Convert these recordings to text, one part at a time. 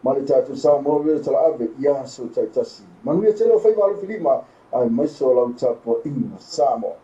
ma le tatou Samoa Radio Talaave i aso taitasi. Manuia tele o faiva alofilima aemaise o lau tapuaiga Samoa.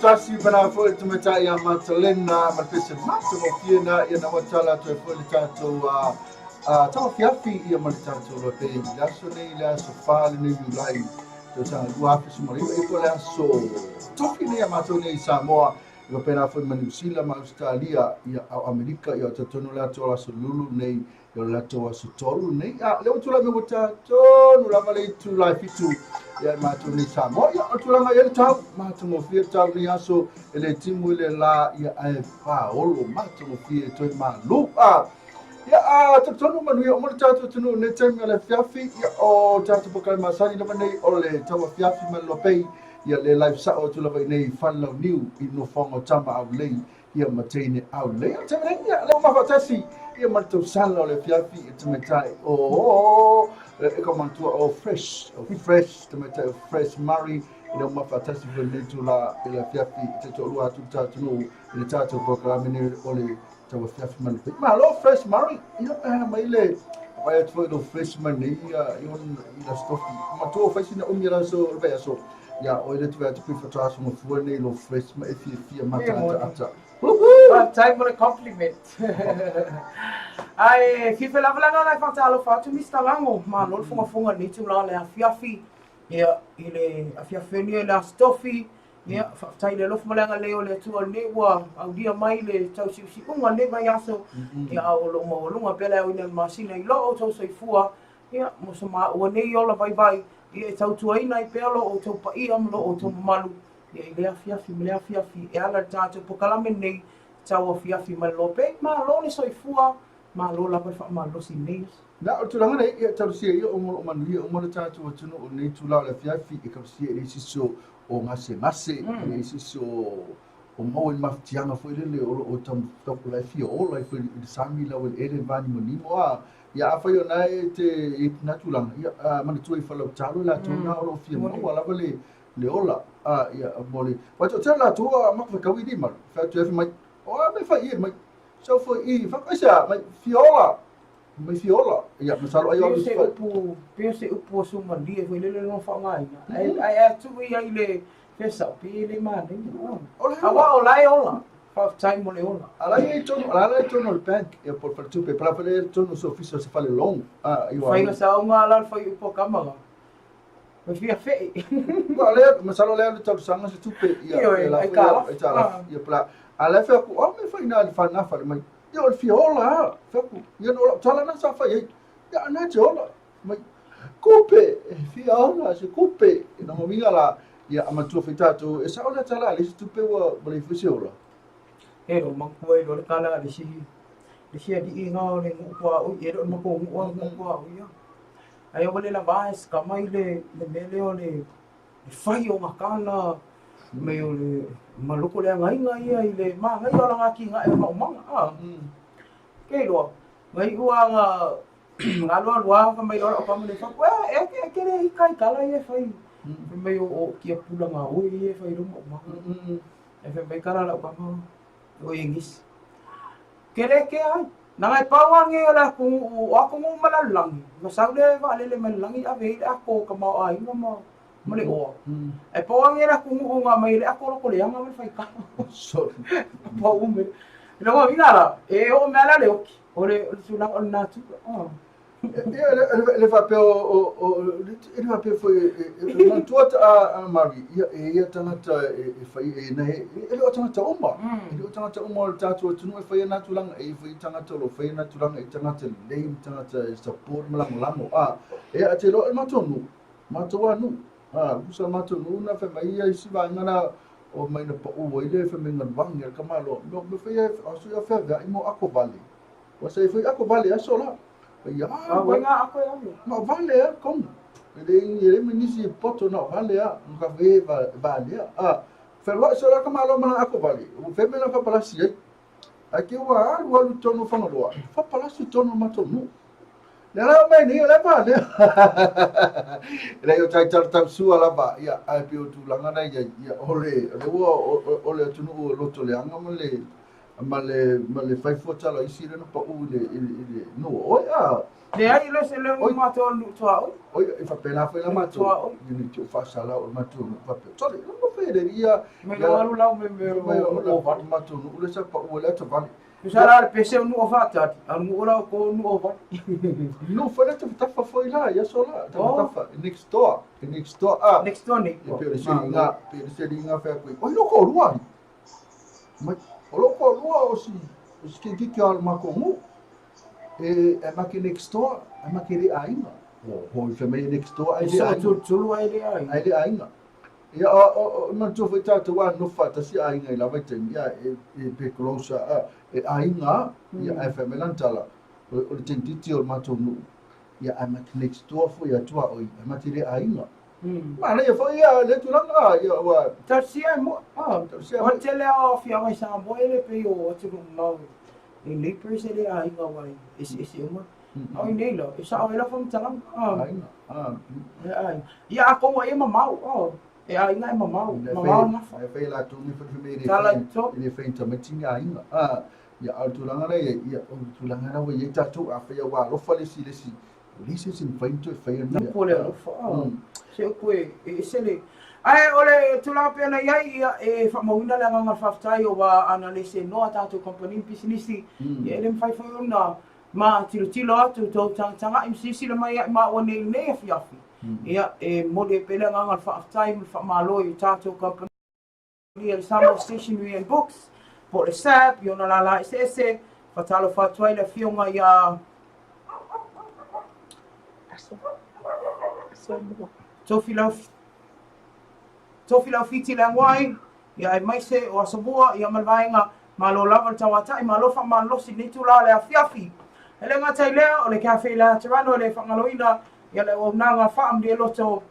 Tasi pena foi te matai a Matalena ma le pese matagofie na ia na watala atu ai foi le tatou tauafiafi ia ma le tatou loa pei i le aso nei le aso 4 lenei Iulai tausaga 2019 ia po o le aso tofi nei a matou nei i Samoa ia faapena foi ma Niu Sila ma Ausetalia ia ao Amerika ia o talitonu le latou aso lulu nei ia o le latou aso 3 nei a lea ua tulai mai ua tatonu lava le itula e 7 Ia e matou nei Samoa. Ia, o le tulaga i ai le tau, matagofie le tau nei aso, e le timu i le la, ia ae paolo, matagofie toe malu. Ah, ia, a talitonu manuia uma le tatou atunuu nei taimi o le afiafi, ia, o tatou polokalame masani lava nei o le tauafiafi ma le Loapei, ia le live sao atu lava i nei Falelauniu i nofoaga o Tama Aulei, ia ma teine aulei. O le taimi nei, ia, lea ua mafaatasi, ia ma le tausala o le afiafi i tamaitai o e ka manatua o Fresh, o Fresh, tamaitai o Fresh Murray, i lea ua mafaatasi foi lenei itula i le afiafi i te toalua atu le tatou atunuu i le tatou polokalame nei o le tauafiafi ma le pei. Malo Fresh Murray, ia, mai le vai atu foi lo Fresh mai nei ia i on i la stofi. Matua o faisina umi la so le vai aso. Ia oi le tu atu pei faatoa aso mafua nei lo fresh ma e fiafia mataataata. Faafetai mo le compliment. Ae fiafia lava le agaga e faatalofa atu Mister Lago, malo le fogafoga i lenei itula o le afiafi. Ia, i le afiafi nei i le Aso Tofi, ia, faafetai i le alofa ma le agalelei o le Atua lenei ua aulia mai le tausiusiuga o lenei vaiaso, ia, a o lo o maualuga pea le aoina o le masina i lo outou soifua, Ia, mo so maua nei ola vaivai, ia e tautuaina ai pea lo outou paia ma lo outou mamalu, ia i lea afiafi ma lea afiafi e ala i le tatou polokalame lenei, Tauafiafi ma le Lope. Malo le soifua, malo lava le faamalosi i lenei aso. Na, o le tulaga nei, ia talosia ia uma o lo o manuia uma le tatou atunuu i lenei itula o le afiafi, e talosia i le isi so o gasegase, i le isi so o maua i le mafatiaga foi lele o lo o taumafai la e fia ola ifo i le sami lau eleele le vanimonimo a Ia afai o na e te i na tulaga, ia manatua i Faleutalo i latou na o lo o fia maua lava le le ola. A ia mo le wa to tele latou a maka whakau i lima. Fa tu e mai. O a me fai i mai. So fo i fa ai sa mai fia ola. Mai fia ola. Ia masalo ai o se upu, pe se upu o sumalie foi lele no whaangaina. Ai ai a tu i ai le Fesa pe le manaia. Aua o la e ola. Faafetai mo le ola. Ala i tonu, ala i tonu o le bank, ia po o le faletupe, pala fale i tonu o se ofisa o se fale loan. Ah, i Faiga saoga la le fai upu a kama. Ma fia fei. Wa le, masalo le alu talosaga se tupe, ia, ia la ai tala. Ai tala. Ia pala. Ala fe aku, o me fai na le fana fale mai. Ia o le fia ola ha. Fe aku, ia no la tala na sa fai ai. Ia na te ola. Mai, kupe, e fia ola se kupe. E na uiga la, ia a matua fai tatou, e sao lea tala a le isi tupe ua ua le ifo se ola. E lo manatua ai loa le tala a le isi le isi alii na o le nuu tuaoi, e le o le matou nuu a o le nuu tuaoi lava. Ae ua le lava e sikama i le mea lea o le fai o ngā tala me o le ma loko leagaina ia i le manaia o lana atinae o maumaga a. Ke iloa, na iu lava na Nga lua lua fa mai loa lau kama le fa ku e e ke ke le ika i tala ia e fai. Fai mai o o kia pula nga oi ia e fai luma uma. E fai mai kala lau kama o English. Ke le ke ai. Na ngai pau a nge o le atunuu o atunuu ma lalolagi, na sau le vaalele mai le lagi ave ai le ato o tamaoaiga ma ma le oa. Ae pau a nge le atunuu na aumai ai le ato loko leaga ma le faitala. Sorry. Pau ume. Lona uiga la, e oo mai lava la le oki. O le tulaga o le natura. Ia, le faapea o, e le faapea foi, e manatua a Mari, ia, e ia tagata e fai, e nei, e le o tagata uma, e le o tagata uma o le tatou atunuu e faia nā tulaga, e i foi tagata o lo o faia nā tulaga, e tagata lelei ma tagata e support ma lagolago, a, e a te iloa e matou nuu, matou a nuu, a, tusa matou nuu na fai mai ia isi vaega na o mai na pau ai le fai mai galuangi a le tamaloa, me fai e aso ia feaveai mo ako vale. Ua sa fai ako vale aso la. Ia, ah, wai ngā ako e ame. Ma vale a komu. E le e le mai nisi e poto na vale a, ka ve va vale a. Ah, feluai so la tamaloa ma ako vale. Ua fe me na papalasi ai. Ai ke ua alu alu tonu Fagaloa. Papalasi tonu matou nuu. Le ala mai nei o le pa le. Le o tai tar tau sua lava ia ai pe o tulaga na ia ia o le le ua o le atunuu o loto leaga ma le ma le ma le fai fua tala isi le na pa u le i le no oi a. Leai le se le Oi. matou nuu tuaoi. Oi e faapena foi la matou. Tuaoi. Ni te o faasala o matou nuu faapea. Sorry, no fe le ia. Mai lo alu lau me me Mai o o la vale. matou nuu le sa pa u le ata vale. Tusa la le pese o nuu o faatali, a o le nuu la o ko nuu o vale. No foi le tafatafa foi la, ia so la, Oh. tafatafa, next door, next door, ah, Next door e neighbor. pe o le seliga, pe o le seliga fai atu ai, oi lo koalua ai. Mai, o lo koalua o si, o si keikiki o le matou nuu, e, e make next door, e make le aiga. Ho i fai mai next door ai le aiga. Tulutulu ai le aiga. Ai le aiga. Ia, o manatua foi tatou a nofo faatasi aiga i la vaitaimi, ia, e pe close e aiga, ia, ae fai mai lana tala, o le tentiti o le matou nuu, ia, ae ma te next door foi atu a oi, ae ma te le aiga. Manaia foi ia le tulaga, ia, ua. Tausia e mo, o le tele lava o afioaga i Samoa e le pei o atunuu mamao i neighbours e le aiga aua e eseese uma. A o i nei la, e sao ai lau faamatalaga. Aiga, ah. E aiga. Ia atonu ai e mamao, oh. E aiga e mamao, mamao le gafa. E fai latou nei fai mai le e le fai tamaiti ni aiga. Ah, ia a o le tulaga la ia, ia o le tulaga la ua i ai tatou a fai ua alofa le isi i le isi. E leai se isi e mafai ona toe faia lena. Upu o le alofa, ah. Se upu e ese le. Ae o le tulaga pei ona i ai, ia, e faamauina le agaga o le faafetai aua ana le senoa tatou kamupani ma pisinisi, ia e le mafai foi ona Ma tilotilo atu tou tagatagai ma silasila mai ia i maua nei i lenei afiafi. Ia, e momoli ai pea le agaga o le faafetai ma le faamalo i o tatou kamupani a le Samoa Stationery and Books, po o le SAB, i ona lālā eseese. Faatalofa atu ai le afioga ia Tofilau Tofilau Fiti Leagoai, Ia aemaise o Asomua, ia ma le vaega, malo lava le tauatai, malo faamalolosi i lenei itula o le afiafi. E le gata i lea, o le Cafe Laterano e le faagaloina, ia le auaunaga faamalie loto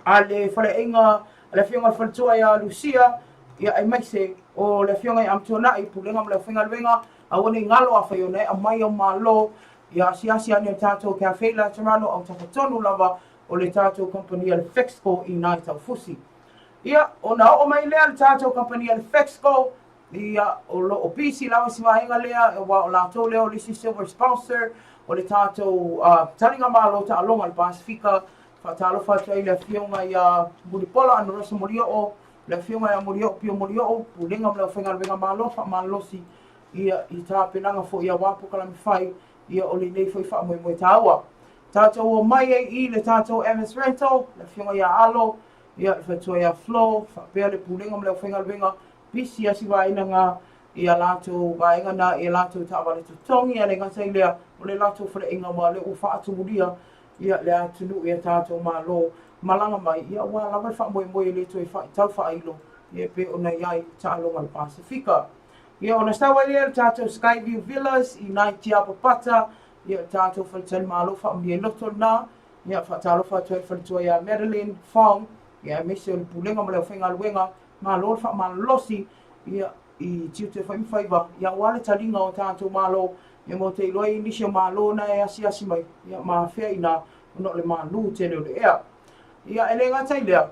a le faleaiga a le Afioga i le Faletua ia Lucia, ia aemaise o le Afioga ia Amtuanai, Pulega ma le Aufaigaluega, aua ne i galo afai ona e aumai au malo, ia asiasi ane i le tatou Cafe Laterano autafa tonu lava o le tatou kamupani a le Fexco i ina i Taufusi. Ia, ona oo mai lea le tatou kamupani a le Fexco, ia, o lo o pisi lava si vaega lea, aua o latou lea o le isi silver sponsor o le tatou taliga malo taaloga a le Pasefika. Faatalofa atu ai i le Afioga ia Mulipola Anarosa Molioo, le Afioga ia Molioo Pio Molioo, Pulega ma le Aufaigaluega Malo faamalolosi ia i tapenaga foi aua polokalame fai ia o lenei foi faamoemoe taua. Tatou omai ai i le tatou MS Rental, le Afioga ia Alo, Ia, le faletua ia Flo, faapea le Pulega ma le aufaigaluega, pisi asi vaega na i a latou vaega na i a latou taavale totogi, ae le gata i lea, o le latou faleaiga aua o lea ua faatumulia ia le atunuu i a tatou Malo malaga mai, ia aua lava le faamoemoe e le toe tau faailo ia e pei ona i ai taaloga a le Pasefika. Ia, ona sau ai lea le tatou Skyview Villas i nai Tiapapata, ia le tatou faletalimalo faamalie loto lena, Ia, faatalofa atu ai le faletua ia Madeline Fong, ia aemaise o le Pulega ma le aufaigaluega, malo le faamalolosi, ia, i tiute foi ma faiva, ia aua le taliga o tatou malo, ia mo te iloa i nisi o malo na e asiasi mai, ia ma afea i ina, ona o le malū tele o le ea. Ia, e le gata i lea,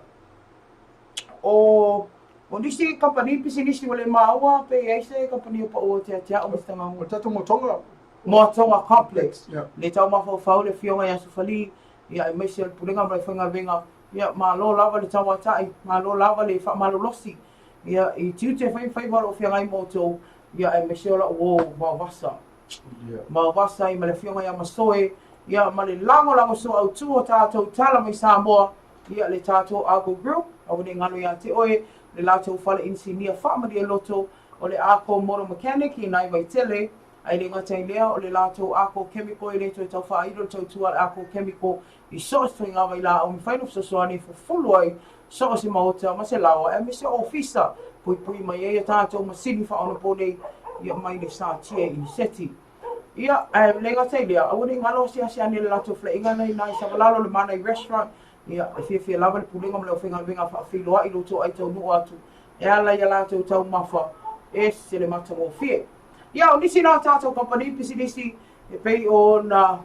o o nisi kamupani pisinisi ua le maua pe i ai se kamupani o pau o te atiao Mister Gago. O le tatou motoga. Moatoga Complex. Le tau mafaufau le Afioga ia Sufali, ia aemaise o le Pulega ma le Aufaigaluega, ia malo lava le tauatai, malo lava le faamalolosi, ia i tiute fai ma faiva o lo o feagai ma outou, ia aemaise o lau uo Vaovasa. Vaovasa ai ma le Afioga ia Masoe, ia ma le lagolago soautu o tatou tala mai Samoa, ia le tatou Argo Group, aua ne i galo ia te oe le latou fale inisinia faamalie loto o le Arco Motor Mechanic i nai Vaitele, Ae le gata i lea, o le latou ako chemical e le toe tau faailo le tautua a le ako chemical i so o se toiga vailaau mafai ona fesoasoani e fufulu ai so o se maota ma se laoa aemaise o ofisa puipui mai ai a tatou masini faaonaponei ia mai le satia i seti. Ia, ae le gata i lea, aua ne i galo asiasi ane le latou faleaiga na i ina i Savalalo le Manai Restaurant, ia, e fiafia lava le Pulega ma le Aufaigaluega faafeiloai lo outou ai taunuu atu e ala i a latou taumafa ese le matagofie. Ia, o nisi na o tatou kamupani pisinisi e pei ona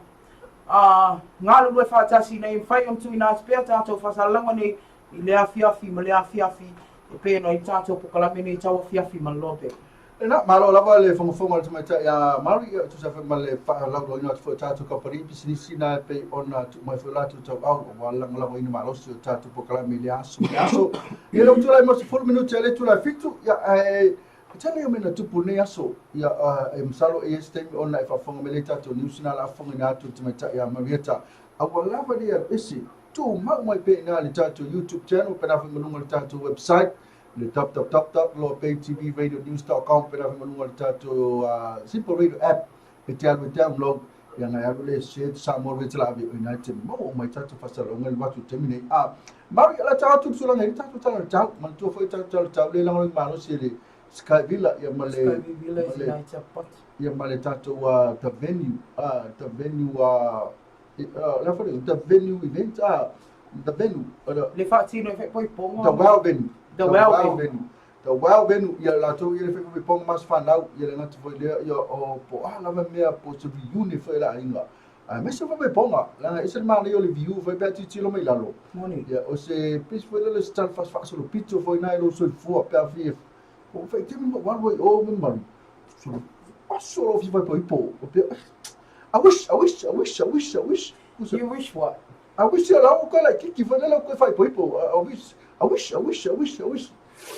galulue faatasi ina ia mafai ona tuuina atu pea tatou faasalalauga nei i lea afiafi ma lea afiafi e pei ona i le tatou polokalame nei tauafiafi ma le lope. Ena, malo lava le fogafoga a le tamaitai a Mari, ia, tusa foi ma le faalauiloaina atu foi o tatou kamupani pisinisi na e pei ona tuu mai foi latou tauau aua le lagolagoina malosi o tatou polokalame i lea aso ma lea aso. Ia, lea ua tulai mo se 10 minute a le itula e 7, ia, ae E tele ia mea na tupu i lenei aso. Ia, e masalo e i ai se taimi ona e faafofoga mai lea i tatou news na o le a fofogaina atu e le tamaitai ia Marietta. A ua lava nei alu ese, tumau mai pea i ina i le tatou YouTube channel, pena foi ma luga o le tatou website, le www.loapaytvradionews.com, pena foi ma luga o le tatou Simple Radio app e te alu e download. Ia ngai alu le se Samoa le tala ave o ina te mo mai tatou faasalaga le watu taimi nei. A Mari ala tau atu tulaga i tatou tala tau manatua foi tatou tala tau le lagolago malosi e le Sky Villa ia ma le Sky Villa is night apart. Ia ma le tatou the venue the venue la foi the venue event the venue le faatino e faaipoipoga the wow venue the wow venue the wow venue ia latou ia le faaipoipoga ma se fanau ia le gata foi lea ia o po a lava mea po se reunion foi la aiga aemaise faaipoipoga leaga ese le manaia o le view foi pe a tilotilo mai lalo ia o se pisi foi lele se tala faasolopito foi na i lou soifua pe a fia o faitimi ma walu ai o me malu aso lo fia faaipoipo o pe I wish, I wish, I wish, I wish, I wish. You wish what? I wish ia lau koe laititi foi lea koe faaipoipo. I wish, I wish, I wish, I wish, I wish.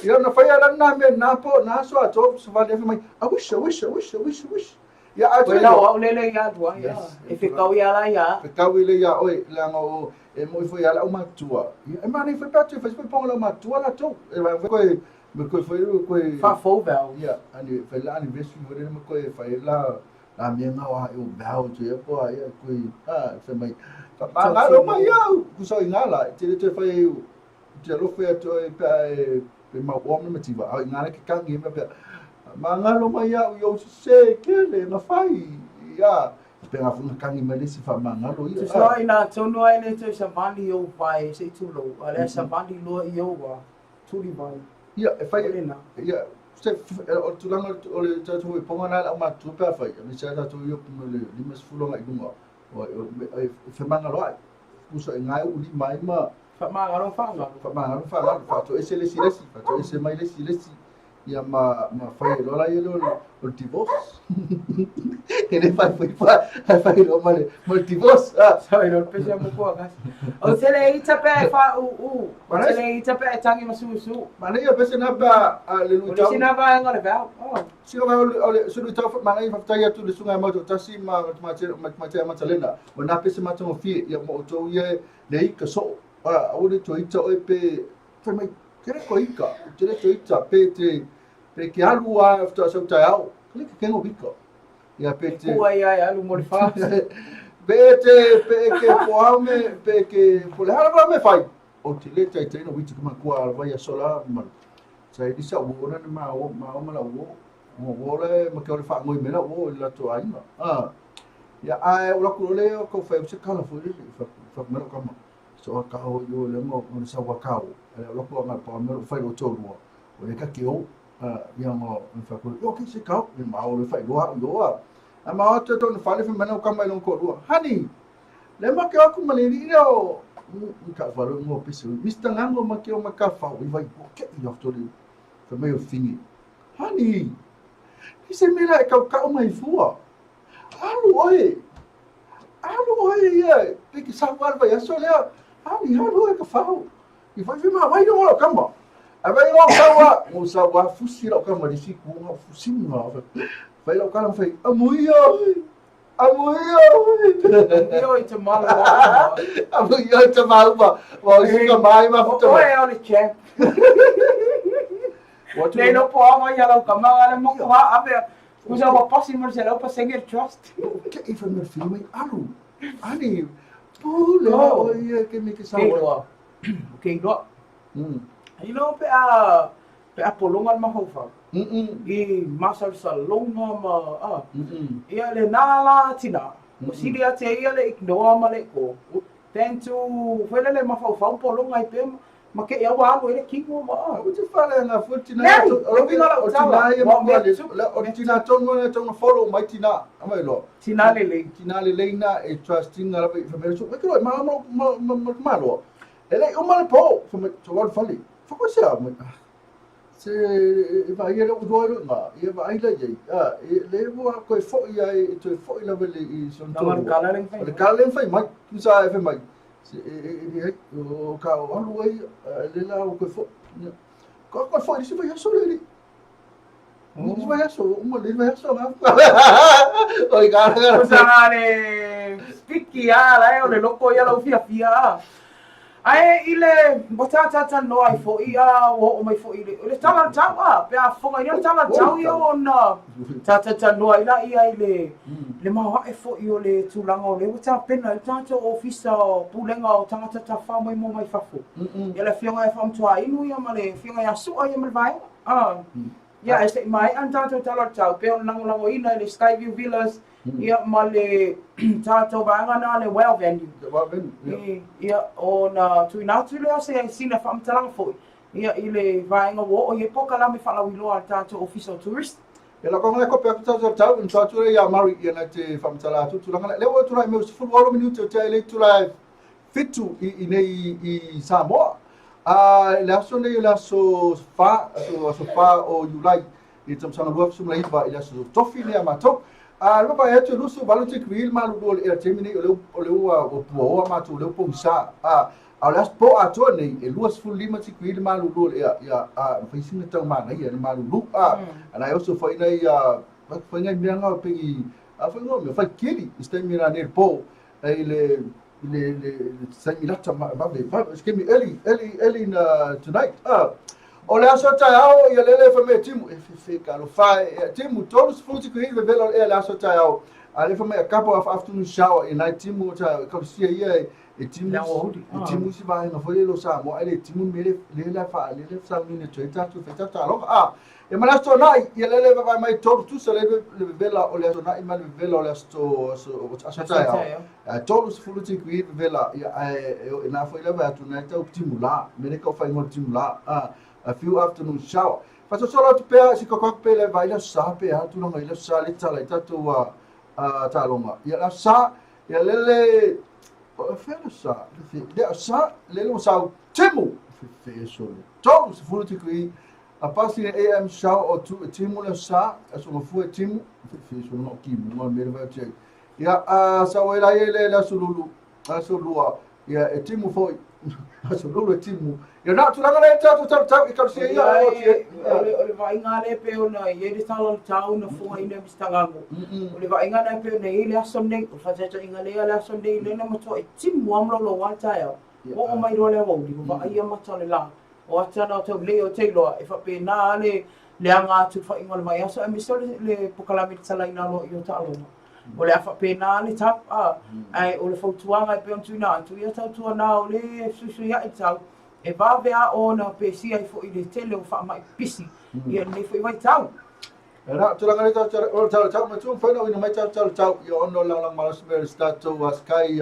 Ia na fai ala na mea na po na aso ato se vale mai. I wish, I wish, I wish, I wish, I wish. Ia a tu lau au lele ia tua ia. E fekau ia la ia. Fekau ile ia oi leaga o e moi foi ala o matua. Ia e mani foi patu foi foi ponga la matua la tu. E vai foi me koe foi koe fa fou vau. Ia ani foi la anniversary foi le me koe fai la la mea ngā wā e o vau tu ia po ia koe a fai mai. Fa ma ngā ro mai au ku so i ngā la te le te fai te alofa ia toe pe e pe mau o me mativa au i ngā ke kangi me pe ma ngā ro mai au i o se ke le na fai ia pe ngā funga kangi mai le si fa ma ngā ro ia. Tu so ina tonu ai le toe savali o vai se tulo a le savali loa i o wa tuli vai. Ia e fai ia se o le tulaga o le tatou ipoga na lau matutua pe afai me sa tatou ia me le 50 agai i luga e femagaloai pusa i ngai uli mai ma faamagalo faagalo faamagalo faagalo faatoese le isi le isi faatoese mai le isi le isi ia ma ma fai loa la ia lea o le divorce e le fai foi fa fai loa ma le ma le divorce ah Sorry, no pese mo ko kasi. O tele ita pe fa u u. O tele ita pe tangi ma su su. Mana ia pese na pa a le lui tau. O sina va ngo le vau. Oh. Sina va o le su lui tau mana ia faafetai atu le suga e mau tasi ma ma ma ma ma matalena. O na pese ma tongo fie ia mo tou ia le ika so. A o le to ita o pe fai mai kere ko ika. Te to ita pe te pe ke alu a after sau tai au. Kle ke kengo wika. Ia pe te. Kua ia alu mo le fa. Pe te pe ke po ame pe ke po le hala me fai. O te le taitai na witi kuma kua ala vai aso la ma sa i sa wo na ma o ma o ma la wo mo wo le ma ke o le fa ngoi me la wo i la to aiga a ia ai o la ku le o ko fa se kala fo le fa fa me lo kama so ka o yo le mo mo sa wa ka o le lo ku nga pa me lo fa lo to lo o le ka ke o ia mo fa ku yo ke se ka o ma o le fa lo yo a a ma o te to fa le fa me no kama i lo ko lo hani Le ma ke aku ma le li o ka fa lo ngo pese Mr Ngango ma ke o ma ka fa i vai o ke i afto le fa mai o fingi hani i se mela e kau kau mai fua alu oe alu oe ia pe ke sa wal vai aso lea hani alu oe ka fau i vai fi ma vai no kama a vai ngo sa wa ngo sa wa fusi lo kama di si ku ngo fusi ngo vai lo kala fai amuia Amuia Amuia i te maua. Amuia i te maua. Wa o sika mai ma futa. Oe o le champ. Nei no po ama ia lau kama ale mo ko ha ave. Kusa wa pasi mo se lau pa senge trust. Ke i fa me fi mai alu. Ani pule o ia ke me ke sa. Ke loa. Ke loa. You know pe a pe a polonga le mafaufau. I masalosaloga ma a. Ia le na la tina. O sili ate ia le ignore ma le ko. Then to foi le mafaufau polonga i pe ma ke ia wa alu e le kino ma a. O te whale ngā fua tina Nei, o le uiga lau o tala. tina ia Wa ma mea le tu- o tina tonu na tonu follow mai tina amai lo Tina lelei. tina lelei na e trusting na lava i whamere so ke ma ma ma ma ma ma lo e le o ma le po fa mai to wal fali fa ko se a mai se e va ia le udoa lo nga ia va ai la ia a e le mo a koe fo ia e toe fo i lava le i son Na ma le kala le O le kala le fai mai tu sa e fai mai se e e e o ka o alu ai le la o koe fo ko koe fo i se vai aso le li ni vai aso uma le vai aso nga o i kala O sa le spiki a la e o le loko ia lau fiafia a. Ae i le ua tātātanoa ai foʻi a ua oo mai foʻi i le, o le tala o le tau a, pe a fofoga i le tala o le tau ia ona tātātanoa ai laia i le, le maoaʻe foʻi o le tulaga o lea ua tapena ai le tatou ofisa o Pulega o Tagata Tafafao Maimoa Mai Fafo. Ia le Afioga ia Faamatuainu ia ma le Afioga ia Su'a ia ma le vaega. A. Ia ae se i maea le tatou tala o le tau, pei ona lagolagoina e le Skyview Villas ia ma le tatou vaega na le Well Venue. The Well Venue, ia. Ia, ona tuuina atu lea o se sina faamatalaga foi ia i le vaega ua oo i ai polokalame faalauiloa a le tatou Ofisa o Tourist. Ia la konga kope aku tau tau in tau atu ia Mari ia na te faamatala atu tulaga lea. Lea ua tulai mai 16 minute o te le tulai 7 i nei i Samoa. A le aso nei o le aso 4, aso 4 o Iulai i le tausaga 2019 i le aso tofi nei a matou. A le papai atu e 28 tikri le malulu o le ea taimi nei o le o le ua ua puaoa matou o le pogisa. A o le aso po atoa nei e 25 tikri le malulu o le ea ia a fai sina tau manaia le malulu. A ana e oso fai nei a fai nei mea ngā pengi a fai ngā mea fai kili i se taimi la nei le po i le le taimi lata vave vave se taimi early early early in tonight. O le aso taeao ia lele fa me timu e fe ka lo fa e timu 30 tikri le vela e le aso taeao a le fa me kapo of afternoon shower e nai timu ta ka sia ia e timu e timu si vai na foi lo sa mo ele timu me le le la fa le le sa ni ne ta tu fe ta ta lo a E ma le aso Toonai, ia lele vaavaai mai tolu tusa le le vevela o le aso Toonai ma le vevela o le aso aso aso taeao. Ae 30 tikri vevela ia ae e na foi lava atu nai tau timu la, me le kau whai ngol timu la. A few afternoon shower. Fasosola atu pea si koko pe le vai la sa pe a tulaga i la sa le tala i tatou a taaloga. Ia la sa ia lele o fea la sa le sa lele o sau timu fe sole. 30 tikri A pasi le AM shower o tu e timu le sa, aso mafua e timu, fe so no ki mu ma mere va che. Ia a sa o ela ele le aso lulu, aso lua, ia e timu foi. Aso lulu e timu. Ia na tulaga le tatu tau tau i kausia ia o tie. O le vaaiga lea pei ona i ai le tala o le tau na fogaina e Mister Gago. O le vaaiga lena pei ona i ai le aso lenei, o le faataitaiga lea le aso lenei lea na matua e timu lava ma louloua le taeao. Oo mai loa le aoauli, ua vaaia mata o le la. O ata na o tau lei o te iloa, e faapena lava le leaga atu i le faaiuga o le vaiaso, aemaise o le polokalame i le talaina aloaia o taaloga. O le a faapena lava le tau, a, ae o le fautuaga e pei ona tuuina atu, ia tautuana o le fesuisuiaʻi tau, e vave a ona pesia ai foi i le tele o faamai pipisi i lenei foi vaitau. E na, tulaga le tau tau tau tau ma tu whaina ina mai tau tau tau i ono lang lang malas me le tatou Sky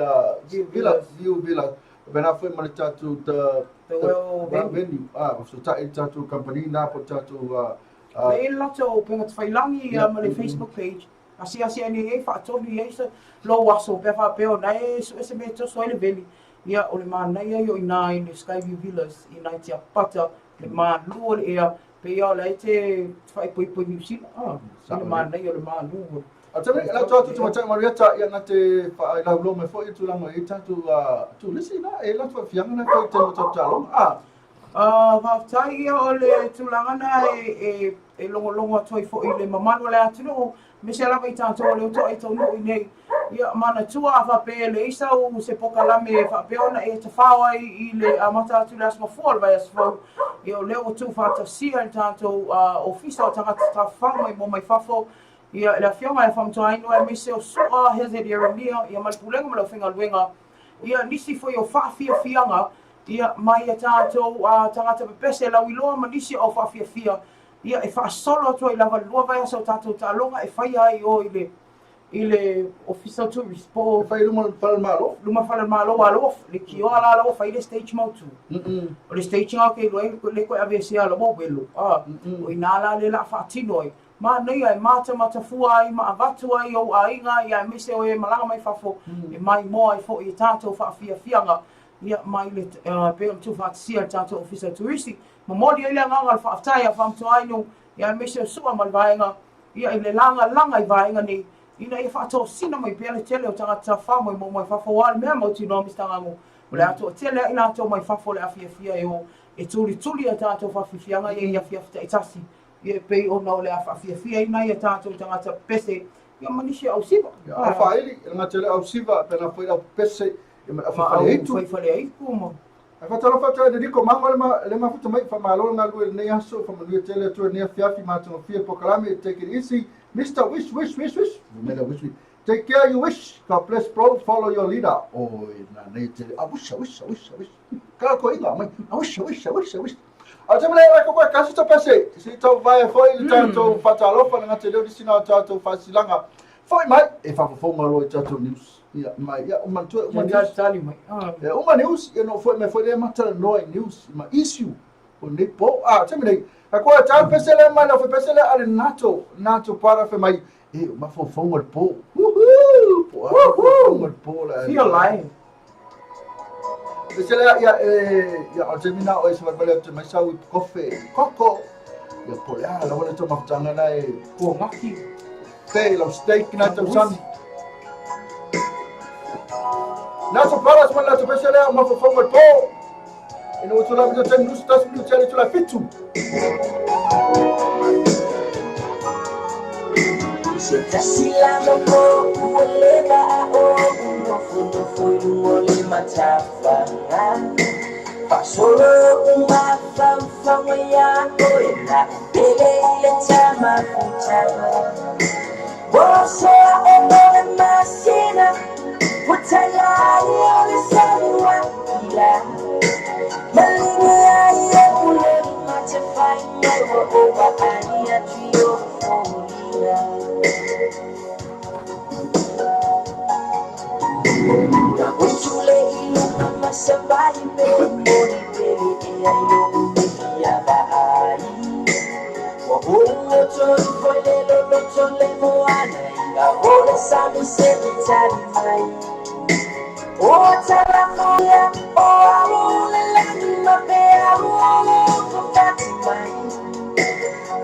Villa View Villa Pena foi ma le tatou the the venue ah so ta i tatou company na po tatou Le le latou upega tafailangi ia ma le Facebook page asiasi ane ai faatonu i ai se lou aso pe a faapea ona e sue se mea e toso ai le veli ia o le manaia ia o i ina i le Skyview Villas i ina i Tiapapata le malu o le ea pei lava o la e te faaipoipo i Niu Sila i le manaia o le malu o le A tele, la atu atu tamatai Marieta, ia na te whaelaulo mai foi i tulaga i tatou turisi na, e la whawhianga na foi te mo tau taaloga. Ah. Faafetai ia o le tulaga na e, e logologo atu ai foi i le mamalu o le atunuu, aemaise lava i tatou o lea ua to'a i taunuu i nei. Ia, manatua a faapea e leai sau se pokalame e faapea ona e tafao ai i le amata atu i le aso mafua o le vaiaso fou, ia o lea ua tuufaatasia e le tatou Ofisa o Tagata Tafafao Maimoa Mai Fafo, ia le Afioga ia Faamatuainu aemaise o Su'a Hazard Ieremia, ia ma le Pulega ma le Aufaigaluega, ia nisi foi o faafiafiaga, ia mai a tatou tagata pepese lauiloa ma nisi o au faafiafia, ia e faasolo atu ai lava i le lua vaiaso o tatou taaloga e faia ai i o i le i le Ofisa o Tourist po o E fai i luma o le fale o le Malo. Luma o le fale o le Malo a la ua leitioa la la ua fai le stage mautu. O le stage lena ou te iloa ai le toe aveesea la ua welo. O i ina la lea o le a faatino ai. Manaia e matamatafua ai ma avatu ai i ou aiga ia aemaise o e malaga mai fafo e maimoa ai foi i tatou faafiafiaga ia mai le pei ona tuufaatasia e le tatou Ofisa o Turisi. Momoli ai le agaga o le faafetai a Faamatuainu ia aemaise o Su'a ma le vaega ia i le lagalaga i vaega nei ina ia faatosina mai pea le tele o tagata tafafao maimoa mai fafo aua o le mea mautinoa Mister Gago o le a toatele ai latou mai fafo o le a fiafia e o e tulituli a tatou faafiafiaga ia i afiafi taitasi Ia e pei ona o le a faafiafiaina ai a tatou tagata pepese ia ma nisi au siva. Ia, au faaili, e le gata i le au siva, pena foi au pepese, ia ma le au faifaleaitu. Faifaleaitu ma. Ae faatalofa atu ai i le Niko Mago le, ma, le mafuta mai faamalo le galulue i lenei aso faamanuia tele atu lenei afiafi matagofie le polokalame Take it easy Mr. Wish Wish Wish Wish Mela Wish Wish Take care you wish God bless bro follow your leader Oi na nei tele I wish I wish I wish I wish Ka ko inga mai I wish I wish I wish I wish A te mele la ko kasi to pese si tau vai foi le tatou faatalofa le ngate leo nisi na tatou faasilanga Foi mai e whakafonga loa i tatou news. Ia, mai, ia, uma matua, uma news. Tali mai. Ah. Ia, uma news, ia no foi mai foi le mata noa i news, ma issue, o nei po, ah, te mele, a koa tau pese le mai, lau pese le ale nato, nato para fe mai, e, uma fofonga le po. Woohoo! Po, a, fofonga le po la. Feel like. Pese le, ia, e, ia, o te mina o e se wale te mai sau i kofe, koko, ia, po le a, la wale tō mafutanga na e. Po ngaki. Te lau steak na tau sani. Nato paras man nato pese lea mafafonga le po. Ina ua tula mita tani nusu tasi minuti ale tula fitu. Se tasi lava po ua leva a oʻu nofonofo i luga o le matafaga Faasolo oʻu mafaufauga iā oe Na pele i le tamafutaga Ua oso aʻe mo le masina Ua taila ai o le saluakila Maligi ai oʻu le matafai mai Ua ou vaai atu i ou foliga Na utule i luga ma savali pe moni pele e ai loʻu e fia vaai Ua ou loto ifo i le loloto le moana i ole sami se tali mai O talafoia o au le lani ma pe au o ko fati mai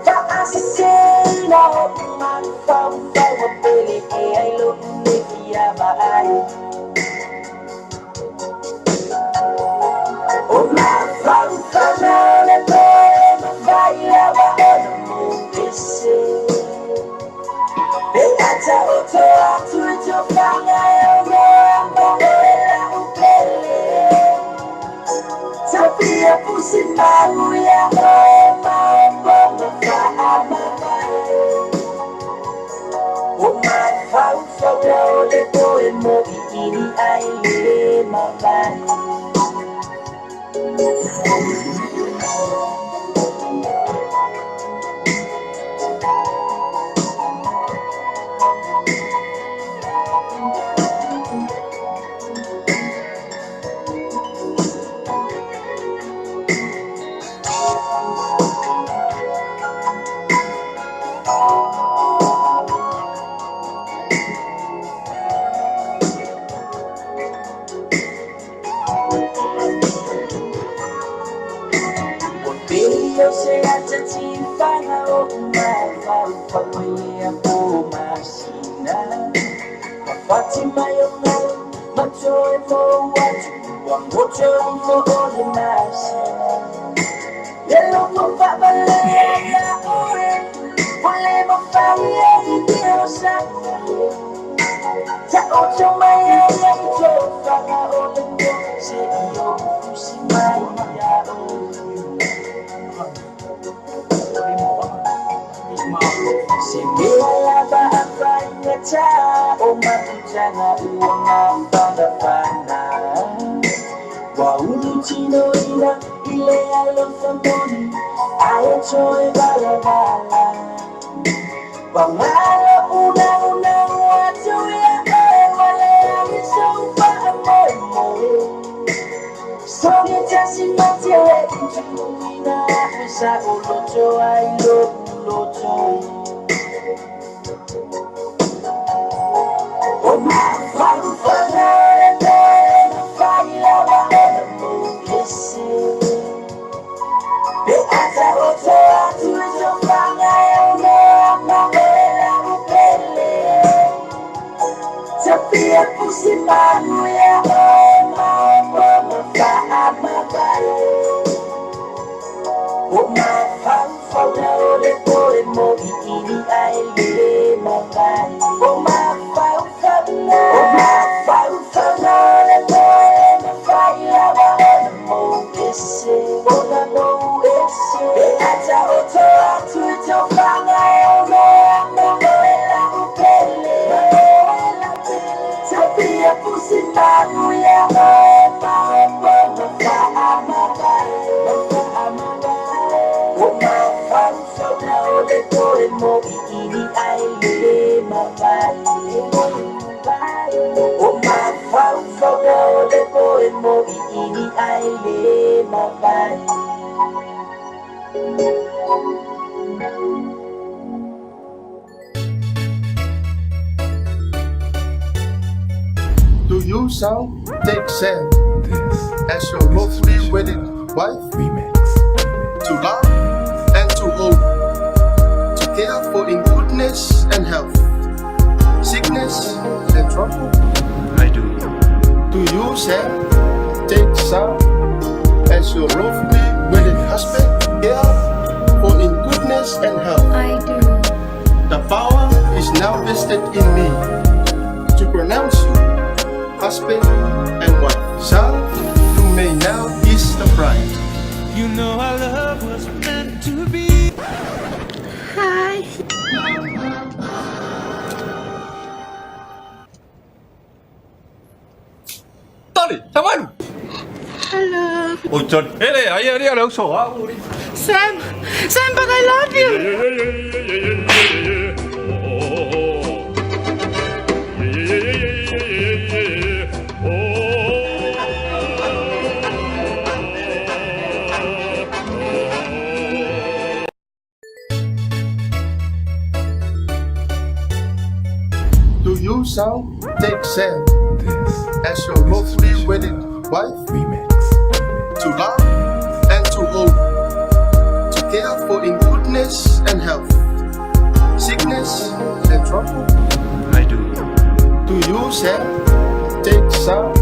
Faasesena o mafaufau ua pele e ai loʻu e fia vaai O mafaufau na o le po e mafai lava ona mopese Pe a taoto atu i tofaga e ono ma oe lau pele Tafia pusi mau ia oe maopopo faamavae O mafaufau na o le po e moʻiʻili ai le mavae Ua pei o se ata tifaga oʻu mafaufau i ia pō masina Ua fati mai o galu ma toe mou atu Ua moto ifo o le masina E loko faavalea iā oe Ua le mafai ai i osaia Taoto mai ai ai tofaga o le po Seʻi oʻu fusi mai iā oe Se mea lava a faigata o mafutaga ua mafanafana Ua ulu tinoina i le alofa moni Ae toe valavala Ua malo unaunau atu iā oe Ua leai sou faamoemoe Soge tasi matele i tuuina aʻu saʻoloto ai loʻu loto O mafaufauga o le po e mafai lava ona mopese Pe a taoto atu i tofaga e ono ma oe lau pele Tafia pusi mau iā oe maopopo faamavae O mafaufauga o le po e moʻiʻili ai le mavae O mafaufauga O mafaufauga o le po e mafai lava ona mopese moʻiʻini ae lē mavae. O mafaufauga o le poe moʻiʻini ae lē mavae. Do you, Sal, take Sam This as your is a lawfully special wedded wife remix. to love and to hold, to care for in goodness and health, sickness and trouble? I do. Do you, Sam, take Sal as your lawfully wedded husband, care for in goodness and health? I do. The power is now vested in me to pronounce you husband and wife. Sal, you may now kiss the bride. You know our love was meant to be. Hi. Tali, tamanu. Hello. O Tali, ele, ai ai ai so a uri. Sam. Sam, but I love you. Do you, Sal, take Sam This as your is a lawfully special wedded wife remix. to love and to hold, to care for in goodness and health, sickness and trouble? I do. Do you, Sam, take Sal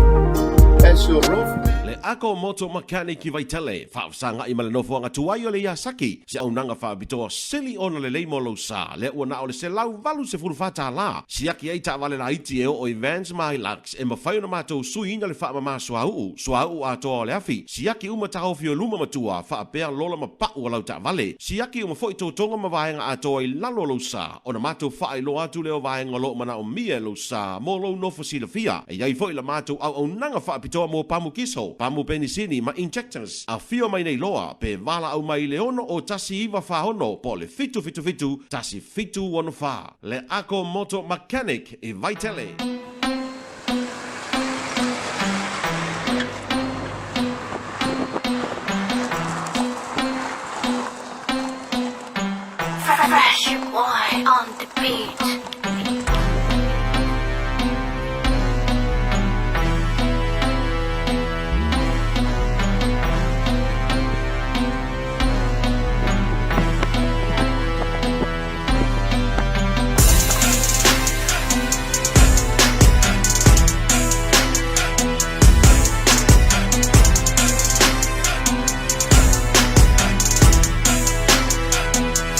as your lawfully Le Ako Moto Mechanic i Vaitele, faafesagai ma le nofoaga tuai o le Yasaki, se auaunaga faapitoa sili ona lelei mo lou sa, lea ua na o le $184, siaki ai taavale laiti e oo i vans ma Hilux, e mafai ona matou suiina le faamama suauu, suauu atoa o le afi, siaki uma taofi o luma ma tua, faapea lola ma pau o lau taavale, siaki uma foi totoga ma vaega atoa i lalo o lou sa, ona matou faailoa atu lea o vaega o lo o manaomia e lou sa mo lou nofo silafia. E i ai foi la matou auaunaga faapitoa mo pamu kiso, pamu penisini ma injectors. Afio mai nei loa, pe valaau mai i le 6 01 46 po o le 777 1764. Le Ako Moto Mechanic i Vaitele. Fresh boy on the beat.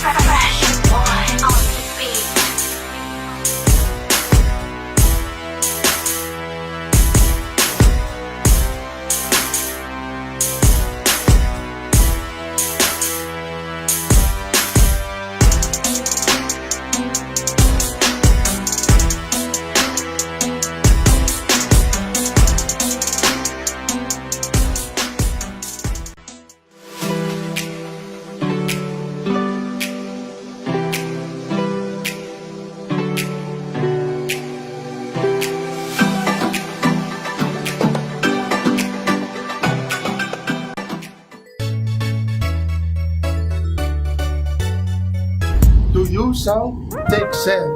Fresh boy on the beat. Do you, Sal, take Sam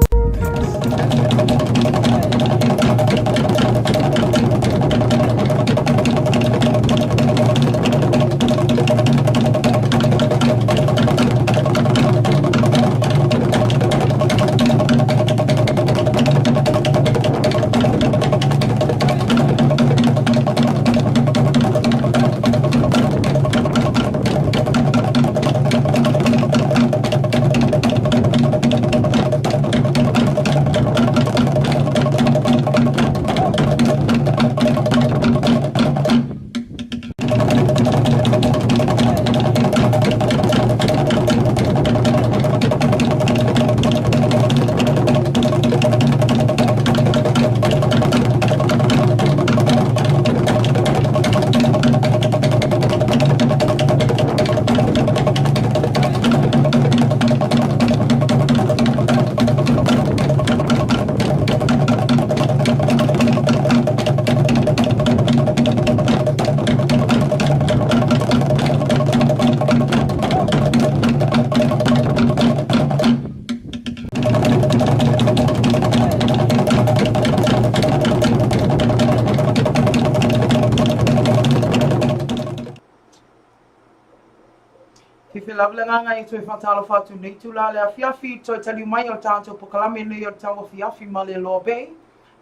lava le agaga e toe faatalofa atu nei itula le afiafi i toe taliu mai o le tatou pokalame nei o le tauafiafi ma le Loa Bay.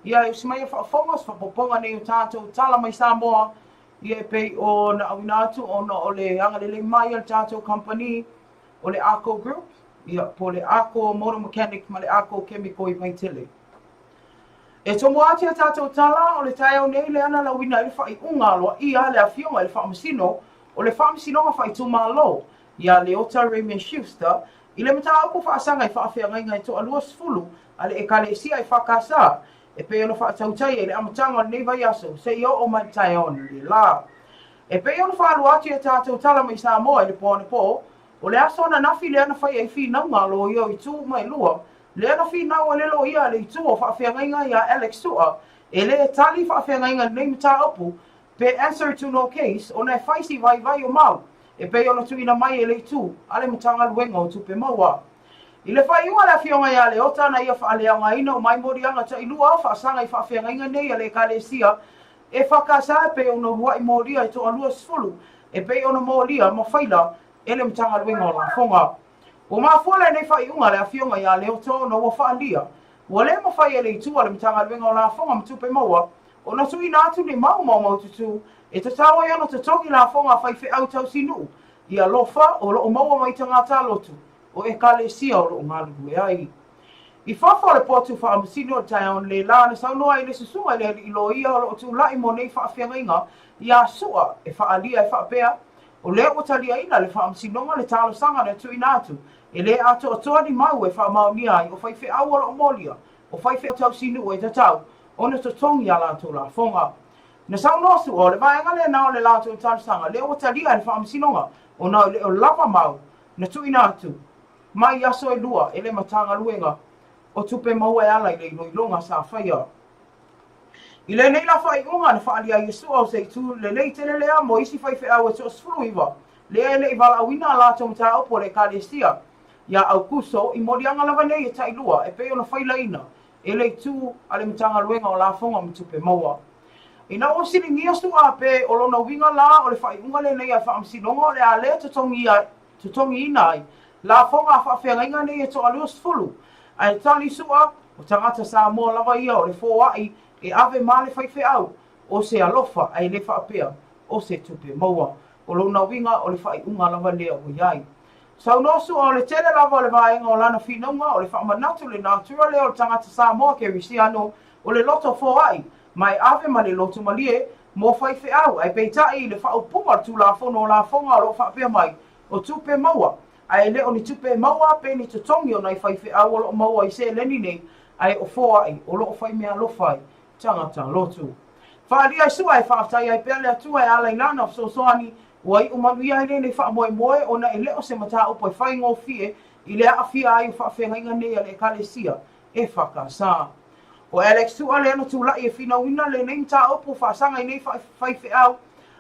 Ia e usi mai a faafofoga o se faaopoopoga nei o tatou tala mai Samoa ia e pei ona auina atu ona o le agalelei mai a le tatou kamupani o le Arco Group, ia po o le Arco Motor Mechanic ma le Arco Chemical i Vaitele. E tomo atu i a tatou tala o le taeao nei lea na lauina ai le faaiuga aloaia a le Afioga i le Faamasino o le Faamasinoga Faaitumalo ia Leota Raymond Schuster i le mataupu faasaga i faafeagaiga e toalua sefulu a le Ekalesia EFKS e pei ona faatautaia i le amataga o lenei vaiaso seia oo mai i le taeao analeila. E pei ona faalua atu i a tatou tala mai Samoa i le po anapo, o le aso ananafi lea na fai ai finauga a loia o itu uma e lua, lea na finau ai le loia a le itu o faafeagaiga ia Alex Su'a e le tali faafeagaiga i lenei mataupu pe answer to no case ona e fai si vaivai o mau e pei ona tuuina mai e le itu a le Matagaluega o Tupe Maua. I le faaiuga a le Afioga ia Leota na ia faaleaogaina uma ai moliaga tailua faasaga i faafeagaiga nei a le Ekalesia EFKS e pei ona uluai molia e toalua sefulu e pei ona molia ma faila e le Matagaluega o Lafoga. Ua mafua lenei faaiuga a le Afioga ia Leota ona ua faaalia ua le mafai e le itu a le Matagaluega o Lafoga ma Tupe Maua ona tuuina atu ni mau maumaututu e tatau ai ona totogi lafoga a faifeau tausinuu i alofa o lo o maua mai tagata lotu o Ekalesia o lo o galulue ai. I fafo o le potu faamasino o le taeao analeila na saunoa ai le susuga i le alii loia o lo o tulai mo nei faafeagaiga ia Su'a e faaalia e faapea, O lea ua taliaina le faamasinoga le talosaga na tuuina atu e le atoatoa ni mau e faamaonia ai o faifeau o lo o molia o faifeau tausinuu e tatau ona totogi a latou lafoga. Na saunoa Su'a o le vaega lena o le latou talosaga lea ua talia e le faamasinoga ona e le o lava mau na tuuina atu mai aso e lua e le Matagaluega o Tupe Maua e ala i le iloiloga sa faia. I lenei la faaiuga na faaalia ai e Su'a o se itu lelei tele lea mo isi faifeau e toasefuluiva lea e le i valaauina a latou mataupu a le Ekalesia iā Aukuso i moliaga lava nei e tailua e pei ona failaina e le itu a le Matagaluega o Lafoga ma Tupe Maua. Ina ua fesiligia Su'a pe o lona uiga la o le faaiuga lenei a le Faamasinoga o le a le totogiina ai lafoga a faafeagaiga nei e toalua sefulu, ae tali Su'a, o tagata Samoa lava ia o le foai e ave ma le faifeau, o se alofa ae le faapea o se tupe maua. O lona uiga o le faaiuga lava lea ua i ai. Saunoa Su'a o le tele lava o le vaega o lana finauga o le faamanatu le natura lea o le tagata Samoa Kerisiano o le loto foai ma e ave ma le loto malie mo faifeau ae peitai i le faaupuga o le Tulafono o Lafoga o lo o faapea mai o tupe maua ae le o ni tupe maua pe ni totogi o nai faifeau o lo o maua i seleni nei ae o foai o lo o fai meaalofa ai tagata lotu. Faaalia ai Su'a e faafetai ai pea le Atua e ala i Lana fesoasoani ua iu manuia ai lenei faamoemoe ona e le o se mataupu e faigofie i le aafia ai o faafeagaiga nei a le Ekalesia EFKS. ʻO Alex Su'a lea na tulai e finauina lenei mataupu faasaga i nei faifeau,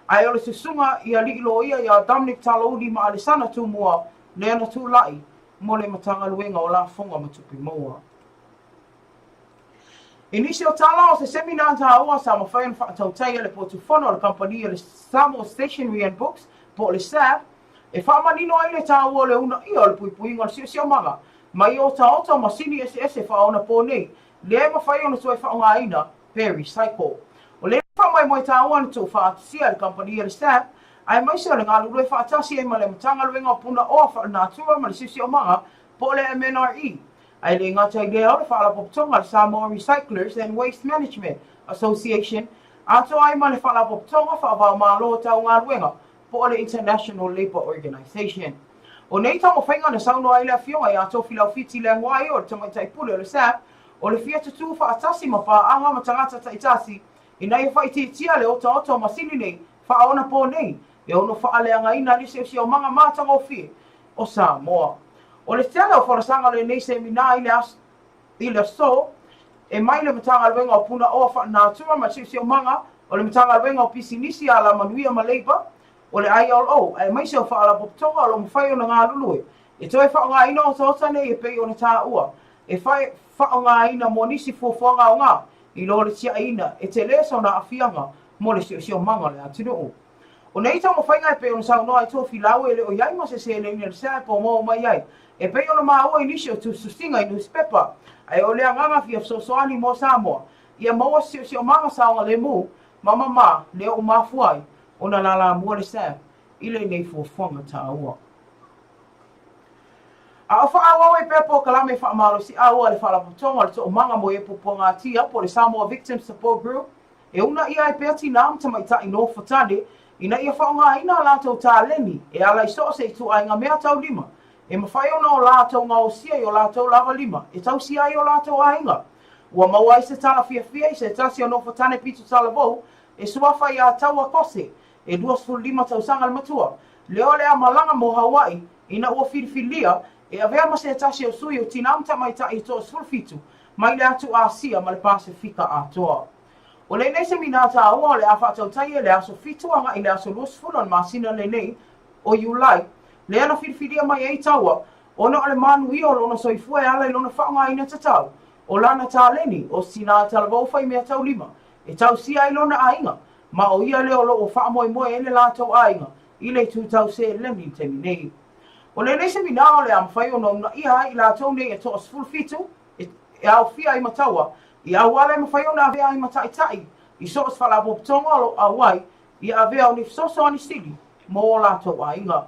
ae o le susuga i alii loia ia Dominic Talouli ma Alesana Tumua lea na tulai mo le Matagaluega o Lafoga ma Tupe Maua. I nisi o tala o se semina taua sa mafai ona faatautaia le potu fono a le kamupani a le Samoa Stationery and Books po o le SAB e faamanino ai le taua o le uunaia o le puipuiga o le siosiomaga mai otaota o masini eseese faaonaponei lea e mafai ona toe faaaogaina pe recycle. O lenei faamoemoe taua na tuufaatasia e le kamupani a le SAB aemaise o le galulue faatasi ai ma le Matagaluega o Punaoa Faalenatura ma le Siosiomaga po o le MNRE Ae le gata i lea o le Faalapotopotoga a le Samoa Recyclers and Waste Management Association, atoa ai ma le Faalapotopotoga Faava-o-Malo Tau Galuega po o le International Labour Organization. O nei taumafaiga na saunoa ai le Afioga ia Tofilau Fiti Leaguai o le Tamaitai Pule o le SABB, o le fia tutū faatasi ma paaga ma tagata taitasi ina ia faaitiitia le otaota o masini nei faaonapo nei e ono faaleagaina ai le siosiomaga matagofie o Samoa. O le tele o folasaga o lenei semina i le aso, i le aso e mai le Matagaluega o Punaoa Faalenatura ma le Siosiomaga, o le Matagaluega o Pisinisi, Alamanuia ma Leipa, o le ILO, aemaise o Faalapotopotoga o lo o mafai ona galulue e toe faaaogaina otaota nei e pei ona taua e faaaogaina mo nisi fuafuaga aoga i lo le tiaiina e tele sona aafiaga mo le siosiomaga o le atunuu. O nei taumafaiga e pei ona saunoa ai Tofilau e le o i ai ma se seleni a le SAB o maua mai ai, e pei ona maua i nisi o tusitusiga i nusipepa, ae o le agaga fia fesoasoani mo Samoa ia maua se siosiomaga saogalemu ma mamā lea ua mafua ai ona lalamua le SAB i lenei fuafuaga taua. A o faaauau ai pea polokalame faamalosiau a le Faalapotopotoga o le Toomaga mo e Puapuagatia po o le Samoa Victims Support Group, e uunaia ai pea tinā ma tamaitai nofo tane ina ia faaaogaina a latou taleni e ala i so o se ituaiga meataulima e mafai ona o latou gaosia i o latou lava lima e tausia ai o latou aiga. Ua maua ai se tala fiafia i se tasi o nofo tane pito talavou e suafa iā Taua Kose e 25 tausaga le matua, lea o le a malaga mo Hawaii ina ua filifilia e avea ma se tasi o sui o tinā ma tamaitai e toa-17 mai le atu Asia ma le Pasefika atoa. O lenei semina taua o le a faatautaia i le aso 7 agai i le aso 20 o le masina lenei o Iulai, lea na filifilia mai ai Taua ona o le manuia o lona soifua e ala i lona faaaogaina tatau o lana taleni o se tinā talavou fai meataulima e tausia ai lona aiga, ma ʻo ia lea o lo o faamoemoe ai le latou aiga i le itu tau seleni i le taimi nei. O lenei semina o le a mafai ona uunaia ai i latou nei e toa-17 e aofia ai ma Taua i auala e mafai ona avea ai ma taitai i so o se faalapotopotoga o lo o auai i avea o ni fesoasoani sili mo o latou aiga.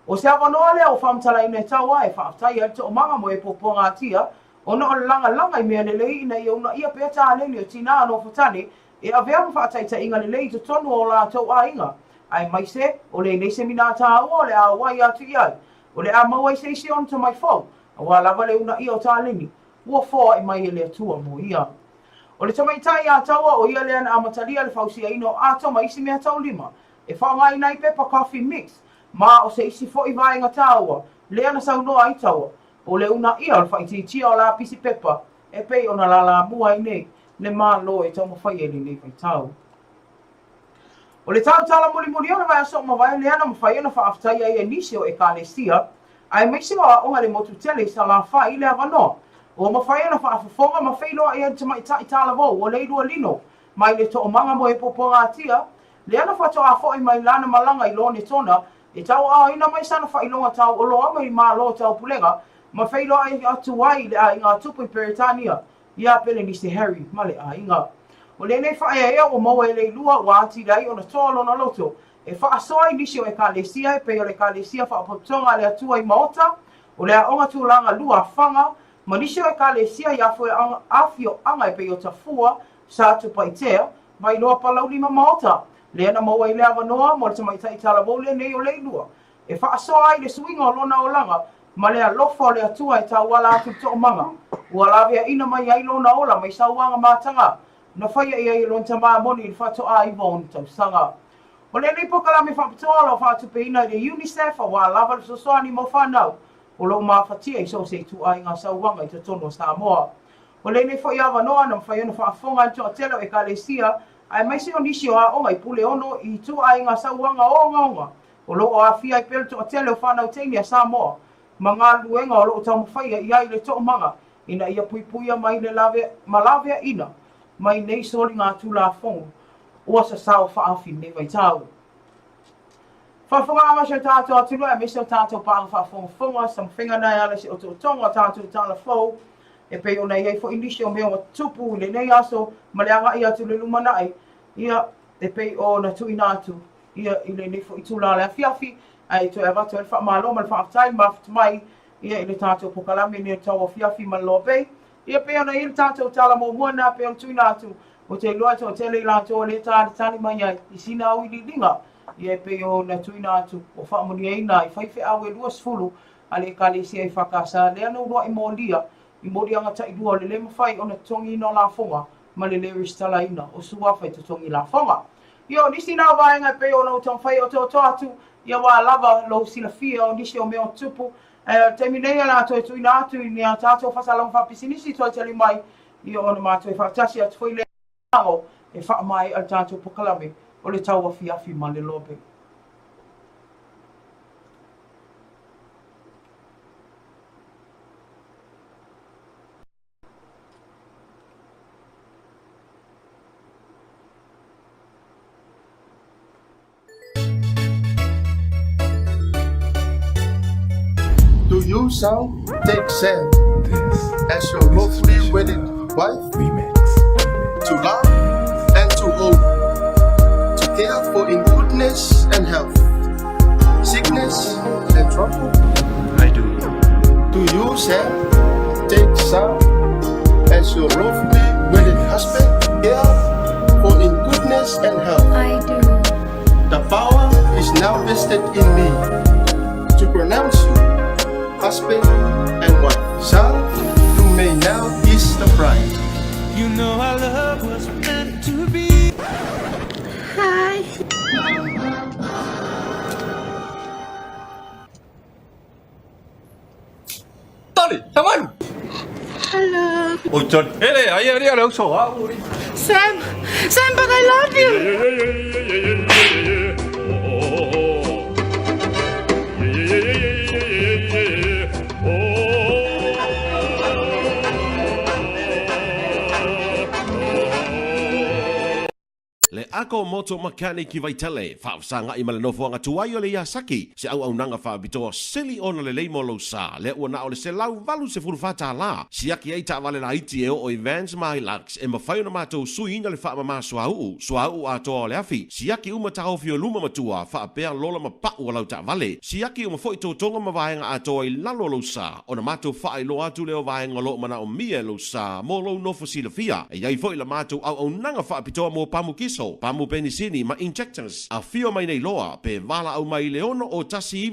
ʻO se avanoa lea ua faamatalaina e Taua e faafetai ai le toomaga mo e puapuagatia ona o le lagalaga i mea lelei ina ia uunaia pea taleni o tinā nofo tane e avea ma faataitaiga lelei i totonu o o latou aiga, aemaise o lenei semina taua o le a auai atu i ai, o le a maua ai se isi ona tomai fou, aua lava le uunaia o taleni ua foai mai e le Atua mo ia. O le tamaitai iā Taua o ia lea na amatalia le fausiaina o ato ma isi mea taulima e faaaogaina ai pepa coffee mix, ma o se isi foi vaega taua lea na saunoa ai Taua, o le uunaia o le faaitiitia o lapisi pepa e pei ona lalamua ai nei le Malo e taumafai ai i lenei vaitau. O le tautala mulimuli o le vaiaso ua mavae lea na mafai ona faafetaia ai e nisi o Ekalesia aemaise o aoga i le motu tele i Salafai i le avanoa ua mafai ona faafofoga ma feiloai ai le tamaitai talavou o Leilua Lino mai le Toomaga mo Epopogatia lea na faatoa foi mai lana malaga i Lonetona e tauaaoina mai sana faailoga tauoloa mai Malo Taupulega ma feiloai atu ai i le aiga tupu i Peretania iā Pelenise Harry ma le aiga. O lenei faaeaea ua maua e Leilua ua atili ai ona toa lona loto e faasoa i nisi o Ekalesia e pei o le Ekalesia Faapotopotoga a le Atua i Maota, o le Aoga Tulaga Lua a Faga, ma nisi o Ekalesia i afioaga e pei o Tafua, Satupaitea, Vailoa Palauli ma Maota, lea na maua ai le avanoa mo le tamaitai talavou lenei o Leilua e faasoa ai le suiga o lona olaga ma le alofa o le Atua e tauala atu i le toomaga ua laveaina mai ai lona ola mai sauaga mataga na faia i ai e lona tamā moni i le faatoa iva o ona tausaga. O lenei polokalame faapitoa o lo o faatupeina i le UNICEF aua lava le fesoasoani mo fanau o lo o mafatia i so o se ituaiga sauaga i totonu o Samoa. O lenei foi avanoa na mafai ona faafofoga ai le toatele o Ekalesia aemaise o nisi o aoga i Puleono i ituaiga sauaga ogaoga o lo o aafia ai pea le toatele o fanau teine a Samoa ma galuega o lo o taumafaia i ai le toomaga ina ia puipuia mai le lave ma laveaina mai nei soligatulafono ua sasao faaofi i lenei vaitau. Faafofogaaga si o tatou atunuu aemaise o tatou paaga faafogafoga, se taumafaiga na e ala i se otootoga o tatou tala fou e pei ona i ai foi nisi o mea ua tupu i lenei aso ma le agai atu i le lumanai, ia, e pei ona tuuina atu ia i lenei foi itula o le afiafi, ae toe avatu ai le faamalo ma le faafetai le mafuta mai ia i le tatou polokalame nei o le tauafiafi ma le Loa Bay. Ia pei ona i ai le tatou tala muamua lena pei ona tuuina atu, ou te iloa e toatele i latou o lea e talitali mai ai i sina auiliiliga ia e pei ona tuuina atu ua faamanuiaina i faifeau e 20 a le Ekalesia EFKS lea na uluai molia i moliaga tailua o le le mafai ona totogiina o lafoga ma le le resitalaina o suafa i totogi lafoga. Ia, o nisi na o vaega e pei ona ou taumafai e otooto atu, ia ua lava lou silafia o nisi o mea o tupu. Ae o le taimi nei o le a toe tuuina atu i ni a tatou faasalaga faapisinisi toe tali mai, ia ona matou e faatasi atu foi lea e faamaea le tatou polokalame o le tauafiafi ma le lobe. you, Sal, take Sam as your lawfully wedded wife to love and to hold, to care for in goodness and health, sickness and trouble? I do. Do you, Sam, take Sal as your lawfully wedded husband, care for in goodness and health? I do. The power is now vested in me to pronounce you husband and wife. Sal, you may now kiss the bride. You know our love was meant to be. Hi. Tali, tamalu. Hello. O tali. Ele, ai ali ale uso a uri. Sam, Sam, but I love you. Le Ako Moto Mechanic i Vaitele, faafesagai ma le nofoaga tuai o le Yasaki, se auaunaga faapitoa sili ona lelei mo lou sa, lea ua na o le $184, siaki ai taavale laiti e oo i vans ma Hilux, e mafai ona matou suiina le faamama suauu, suauu atoa o le afi, siaki uma taofi o luma ma tua, faapea lola ma pau o lau taavale, siaki uma foi totoga ma vaega atoa i lalo o lou sa, ona matou faailoa atu lea o vaega o lo o manaomia e lou sa mo lou nofo silafia. E i ai foi la matou auaunaga faapitoa mo pamu kiso, pamu penisini ma injectors. Afio mai nei loa pe valaau mai i le 6 01 46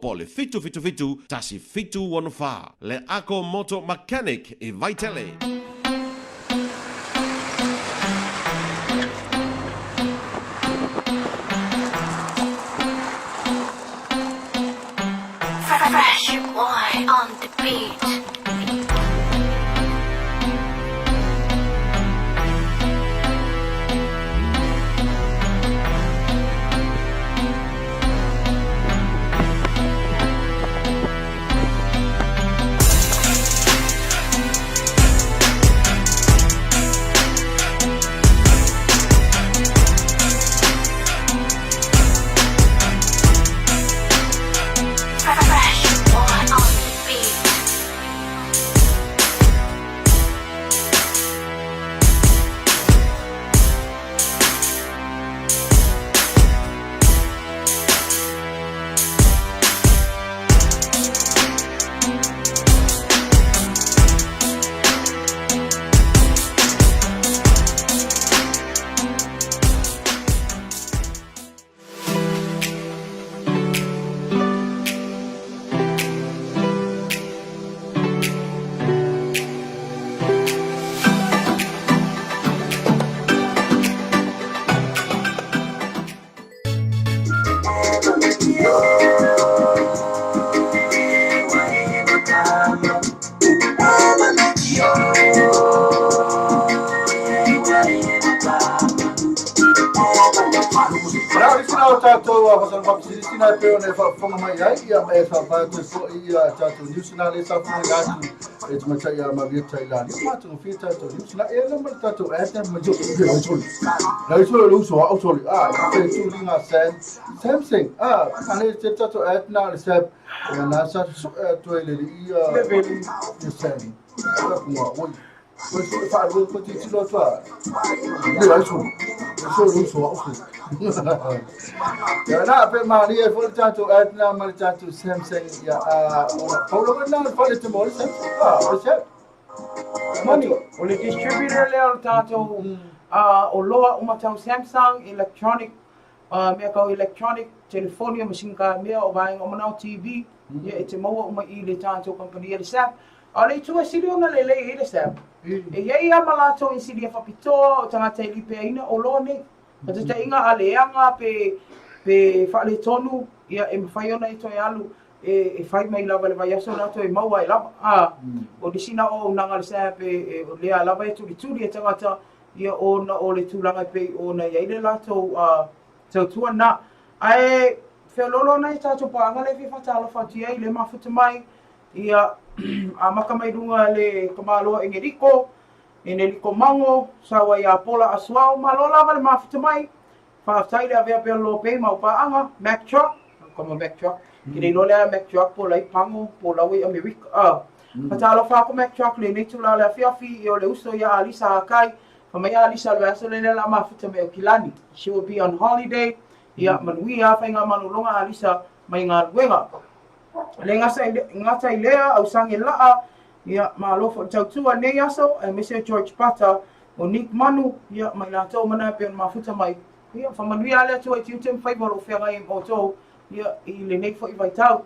po o le 777 1764. Le Ako Moto Mechanic i Vaitele. Fresh boy on the beat. Fresh boy on the beat. Bravo isi na o tātou a whasana whakasirisina e peo nei whaafonga mai ai ia e whaapaya toe fo'i ia tātou news na le sa fonga atu e te matai a mavia tai la ni mātou ngawhia tātou news na e la ma le tātou e te ma jo e soli na i soli uso a soli a te tu linga Sam Samsung a a le te tātou e na le Sam e na sa su e tu e le ia ia Sam la kunga oi Ko so fa ro ko ti tilo twa. Le ai so. So ro so a so. Ya na pe ma ni e fo le tātou e na ma le tātou Samsung ya a ona paulo na le fale te mo le Samsung. Ah, o se. Moni, o le distributor lea o le tatou o loa uma tau Samsung electronic mea kau electronic telefoni o masini ka mea o vaega o manao TV ia e te maua uma i le tatou company e le SAP. A o le itu e sili ona lelei ai le SAP. E i ai lava ma latou inisinia faapitoa o tagata e lipeaina o loa nei. Faataitaiga a leaga pe pe faaletonu ia e mafai ona e toe alu e fai mai lava i le vaiaso latou e maua ai lava. A o nisi na auaunaga a le SAP e o lea lava e tulituli e tagata ia ona o le tulaga e pei ona i ai le latou tautua na. Ae feoloolo nai tatou paaga lea e fia faatalofa atu i ai le mafuta mai ia amata mai luga le tamaloa Engeliko, Engeliko Mago, sau ai ia Pola Asuao, malo lava le mafuta mai. Faafetai le avea pea lopei mau paaga, Mac Truck, kama Mac Truck. Ke le iloa lea Mack Truck po o la e i Pago po o la ua i Amerika a. Faatalofa atu Mack Truck i lenei itula o le afiafi, ia o le uso ia Alisa Hakai. Fai mai Alisa o le vaiaso lenei o le a mafuta mai Aukilani. She will be on holiday. Ia manuia faigamalologa Alisa mai galuega. Le gata i lea, Ausage Laa, ia malo foi le tautua i lenei aso, aemaise o George Pata, o Nick Manu, ia ma i latou uma na e pei ona mafuta mai. Ia faamanuia lava le Atua i tiute ma faiva o lo o feagai ai ma outou ia, i lenei foi vaitau.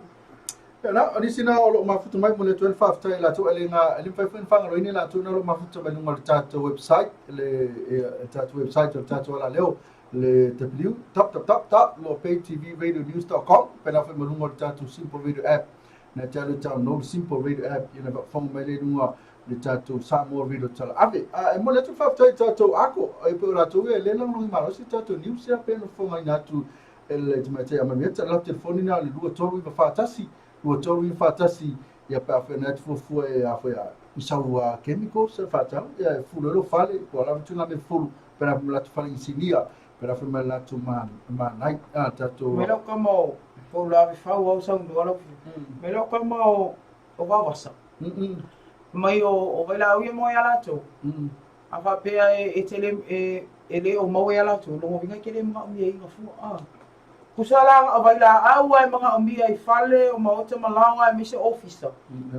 Ia na, o nisi na o lo o mafuta mai, momoli atu ai le faafetai i latou, e le na, e le mafai foi ona faagaloina i latou na o lo o mafuta mai luga o le tatou website, le, le tatou website o le tatou alaleo, le www.loapaytvradionews.com, pena foi ma luga o le tatou Simple Radio app, na te alu e download Simple Radio app, ia na faafofoga mai lea i luga le tatou Samoa Radio Talaave. A e momoli atu le faafetai i tatou ako, e pei o latou ia e le lagolago malosi le tatou news ia pei ona fofogaina atu e le tamaitai a Marieta, le latou telefoni na o le 2391 2391 ia pe a fai na fuafua e a foi a i sau a chemicals e faatau ia e fulu ai lou fale po o lava tuna me fulu pe a ma latou fale inisinia pe a foi ma latou manai a tatou Mai lau kama o pou la ave fau au saunoa lau Mai lau kama o o Vavasa. Mai o o Vailaau ia moe ia latou. A faapea e e tele e e le o maua ia latou lona uiga e te le manaomia ai gafua a. Tusa la na o vailaau a e manaomia i fale o maota ma laoa aemaise ofisa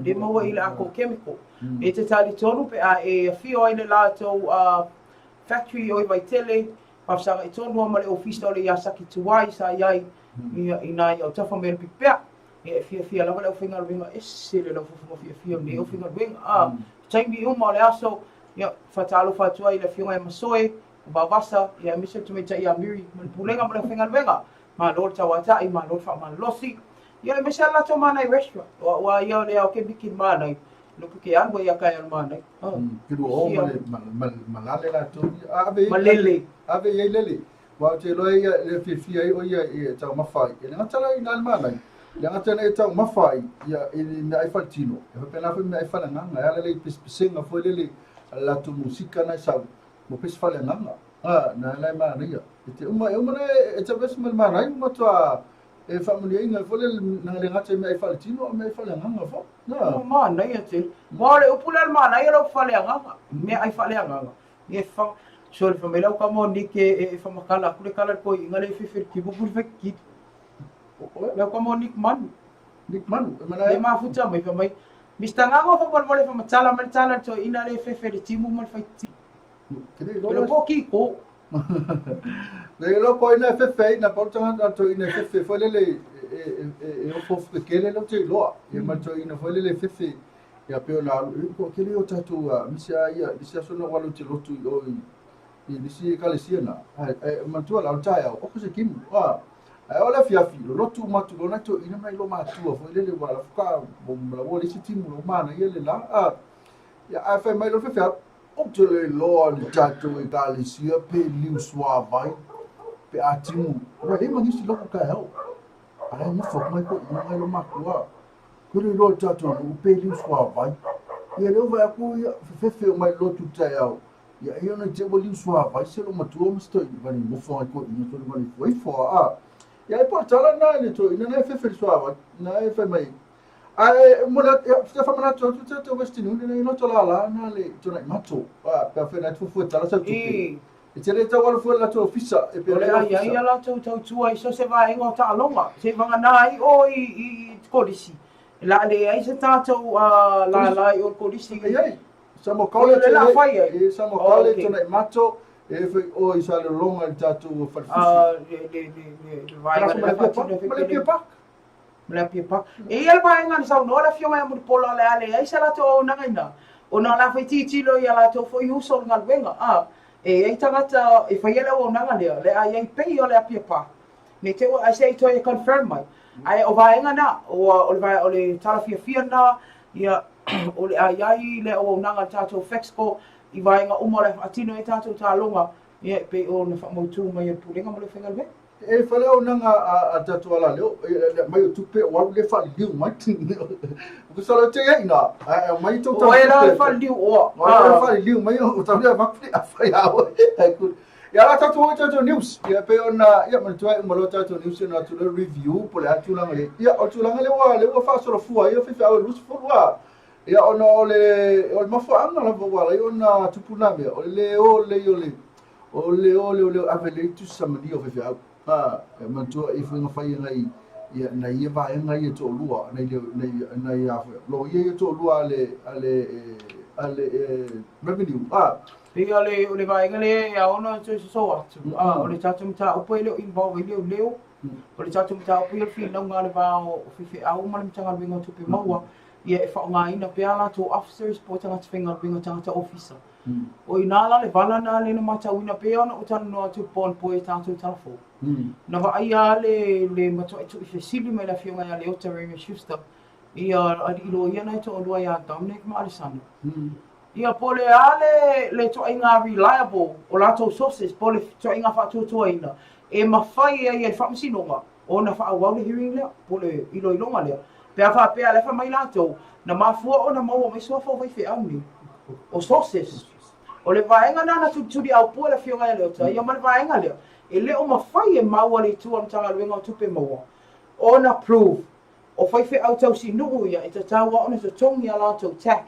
le maua i le ato chemical. E te talitonu pe a e afio ai le latou factory o i Vaitele, faafesagai tonu a ma le ofisa o le Yasaki tuai sa i ai i nai autafa mai o le pipea. E fiafia lava le aufaigaluega, ese le laufofoga fiafia o lenei aufaigaluega. A, taimi uma o le aso, ia, faatalofa atu ai i le Afioga ia Masoe, o Vaovasa, ia aemaise le tamaitai ia Miri ma le Pulega ma le aufaigaluega. Malo le tauatai, malo le faamalolosi. Ia aemaise lava le latou Mānai Restaurant. O au lava ia o le ao ke miki i le Mānai, loku ke alu ai ia kae o le Mānai. Oh. Ke lua o ma le, ma, ma, ma lale latou. Ave, Malele. Ave i ai lele. Aua ou te iloa ia e fiafia ai o ia e taumafa ai. E le gata la i na le Mānai, e le gata ina e taumafa ai ia i meaai faletino, e faapena foi meaai faleagaga. E ala lea i pesepesega foi lele a le latou musika na e sau, mo pese faleagaga. A, na la e manaia. E te uma, e uma na e tauese ma le manaia, ua matua e faamanuiaina ai foi le na le gata i meaai faletino a o meaai faleagaga foi. Na. Ua manaia tele. Aua o le upu lea o le manaia o le upu faleagaga, meaai faaleagaga. Ia e fa, sorry fai mai lau tama o Nick e e whamakala atu le kala le toeaina le e fefe le timu pule fai kili. Lau tama o Nick Manu. Nick Manu, e mana e. mafuta mai fai mai, Mr. Ngago faamolemole whamatala mai le tala le toeaina le e fefe le timu ma le fai kili. Ke po ki ko. Le iloa po ai na e fefe ai, na pau le tagata toeaina e fefe foi lele e ofoofo kekele lea ou te iloa. Ia ma le toeaina foi lele e fefe ia pei ona alu, e toatele o tatou misi a ia, nisi aso na ou alu i te lotu i o i i nisi ekalesia na, ae manatua la o le taeao, oka se timu, a, ae o le afiafi, lolotu uma atu loa nai toeaina ma nai loomatua foi lele ua lafuka ma ua leai se timu ua manaia le la, a, ia ae fai mai loa le faifeau, Ou te le iloa ni tatou ekalesia pe liu suavai pe a timu, ua leai ma nisi loko taeao, a la e nofo atu mai toeaina nai loomatua. Ke le iloa i tatou nuu pe liu suavai. Ia lea ua vaai atu ia fefefe o mai lotu i le taeao. Ia ai ona i te ua liu suavai se loomatua ma se toeaina vale nofo ai toeaina tonu vale ifo ifo a. Ia ai po o le tala na i le toeaina na e fefe i le suavai na e fai mai Ae mo le te whamanatu atu te te Western Union nei loto la la na le tona i mato. A pe awhena e fuafua tala sau tupe. E te le tau alu fua le latou ofisa e pe O le ai ai a latou tautua i so o se vaega o taaloga, seiavagana ai o i i kolisi. E la leai se tatou lala i o le kolisi. E ai, Samoa College e ai, e Samoa College tona i mato, e fai o i Salelologa i le tatou falefusi. Le le le le vaega le faatino Ma le Apia Park. Ma le Apia Park. E i ai le vaega na saunoa le Afioga ia Mulipola o le a leai se latou auaunaga i ina, ona o le a fai tilotilo i a latou foi uso o le galuega, a e i ai tagata e faia le auaunaga lea, le a i ai pei o le Apia Park. Ne i te i ua, se i toe confirm mai. Ae o vaega na, ua, o le, o le tala fiafia lena, ia, o le a i ai le auaunaga a le tatou Fexco i vaega uma o le a faatino ai tatou taaloga, ia, e pei ona faamautu mai e le Pulega ma le Aufaigaluega. E fai le auaunaga a tatou alaleo, le aumai o tupe o alu lea faaliliu mai. O sala te ai na, a aumai tou tala. O e la faaliliu oa. O e faaliliu mai o tau lea avatu le afa ia oe. Ai ku. Ia la tatou o i tatou news. Ia pei ona ia manatua ai uma loa tatou news ona atu lea review po o le a tulaga lea. Ia o le tulaga lea ua lea ua faasolofua ai o faifeau e 20 a. Ia ona o le o le mafuaaga lava ua ala ai ona tupu na mea o le le o lelei o le o le o leoleo ave lelei tusi samania o faifeau. Ha, e manatua i fuiga fai e nai ia nai ia vaega ia toalua nai nai nai a foi loia ia toalua a le a le a le revenue a. Pei o le, o le vaega lea e ao ona toe sosoo atu, a, o le tatou mataupu e le o involve ai leoleo, o le tatou mataupu ia o le finauga a le va o faifeau ma le Matagaluega o Tupe Maua, ia e faaaogaina pea a latou officers po o tagata faigaluega, tagata ofisa. O i ina la le vala lena lea na matauina pei ona ou talanoa atu i le po anapo i tatou tala fou. Na vaaia lava le, le matuai tuuifesili mai le afioga ia Leota Raymond Schuster, ia alii loia na e toalua ia Dominic ma Alessandro. Ia po o le a le le ituaiga reliable o latou sources po o le ituaiga faatuatuaina e mafai ai e le Faamasinoga ona faaauau le hearing lea po o le iloiloga lea pe a faapea o la e fai mai latou na mafua ona maua mai suafa o faifeau nei o sources. O le vaega lena na tulituliaupua e le Afioga ia Leota ia ma le vaega lea e le o mafai e mau a le Itu a le Matagaluega o Tupe Maua ona prove o faifeau tausinuu ia e tatau lava ona totogi a latou tax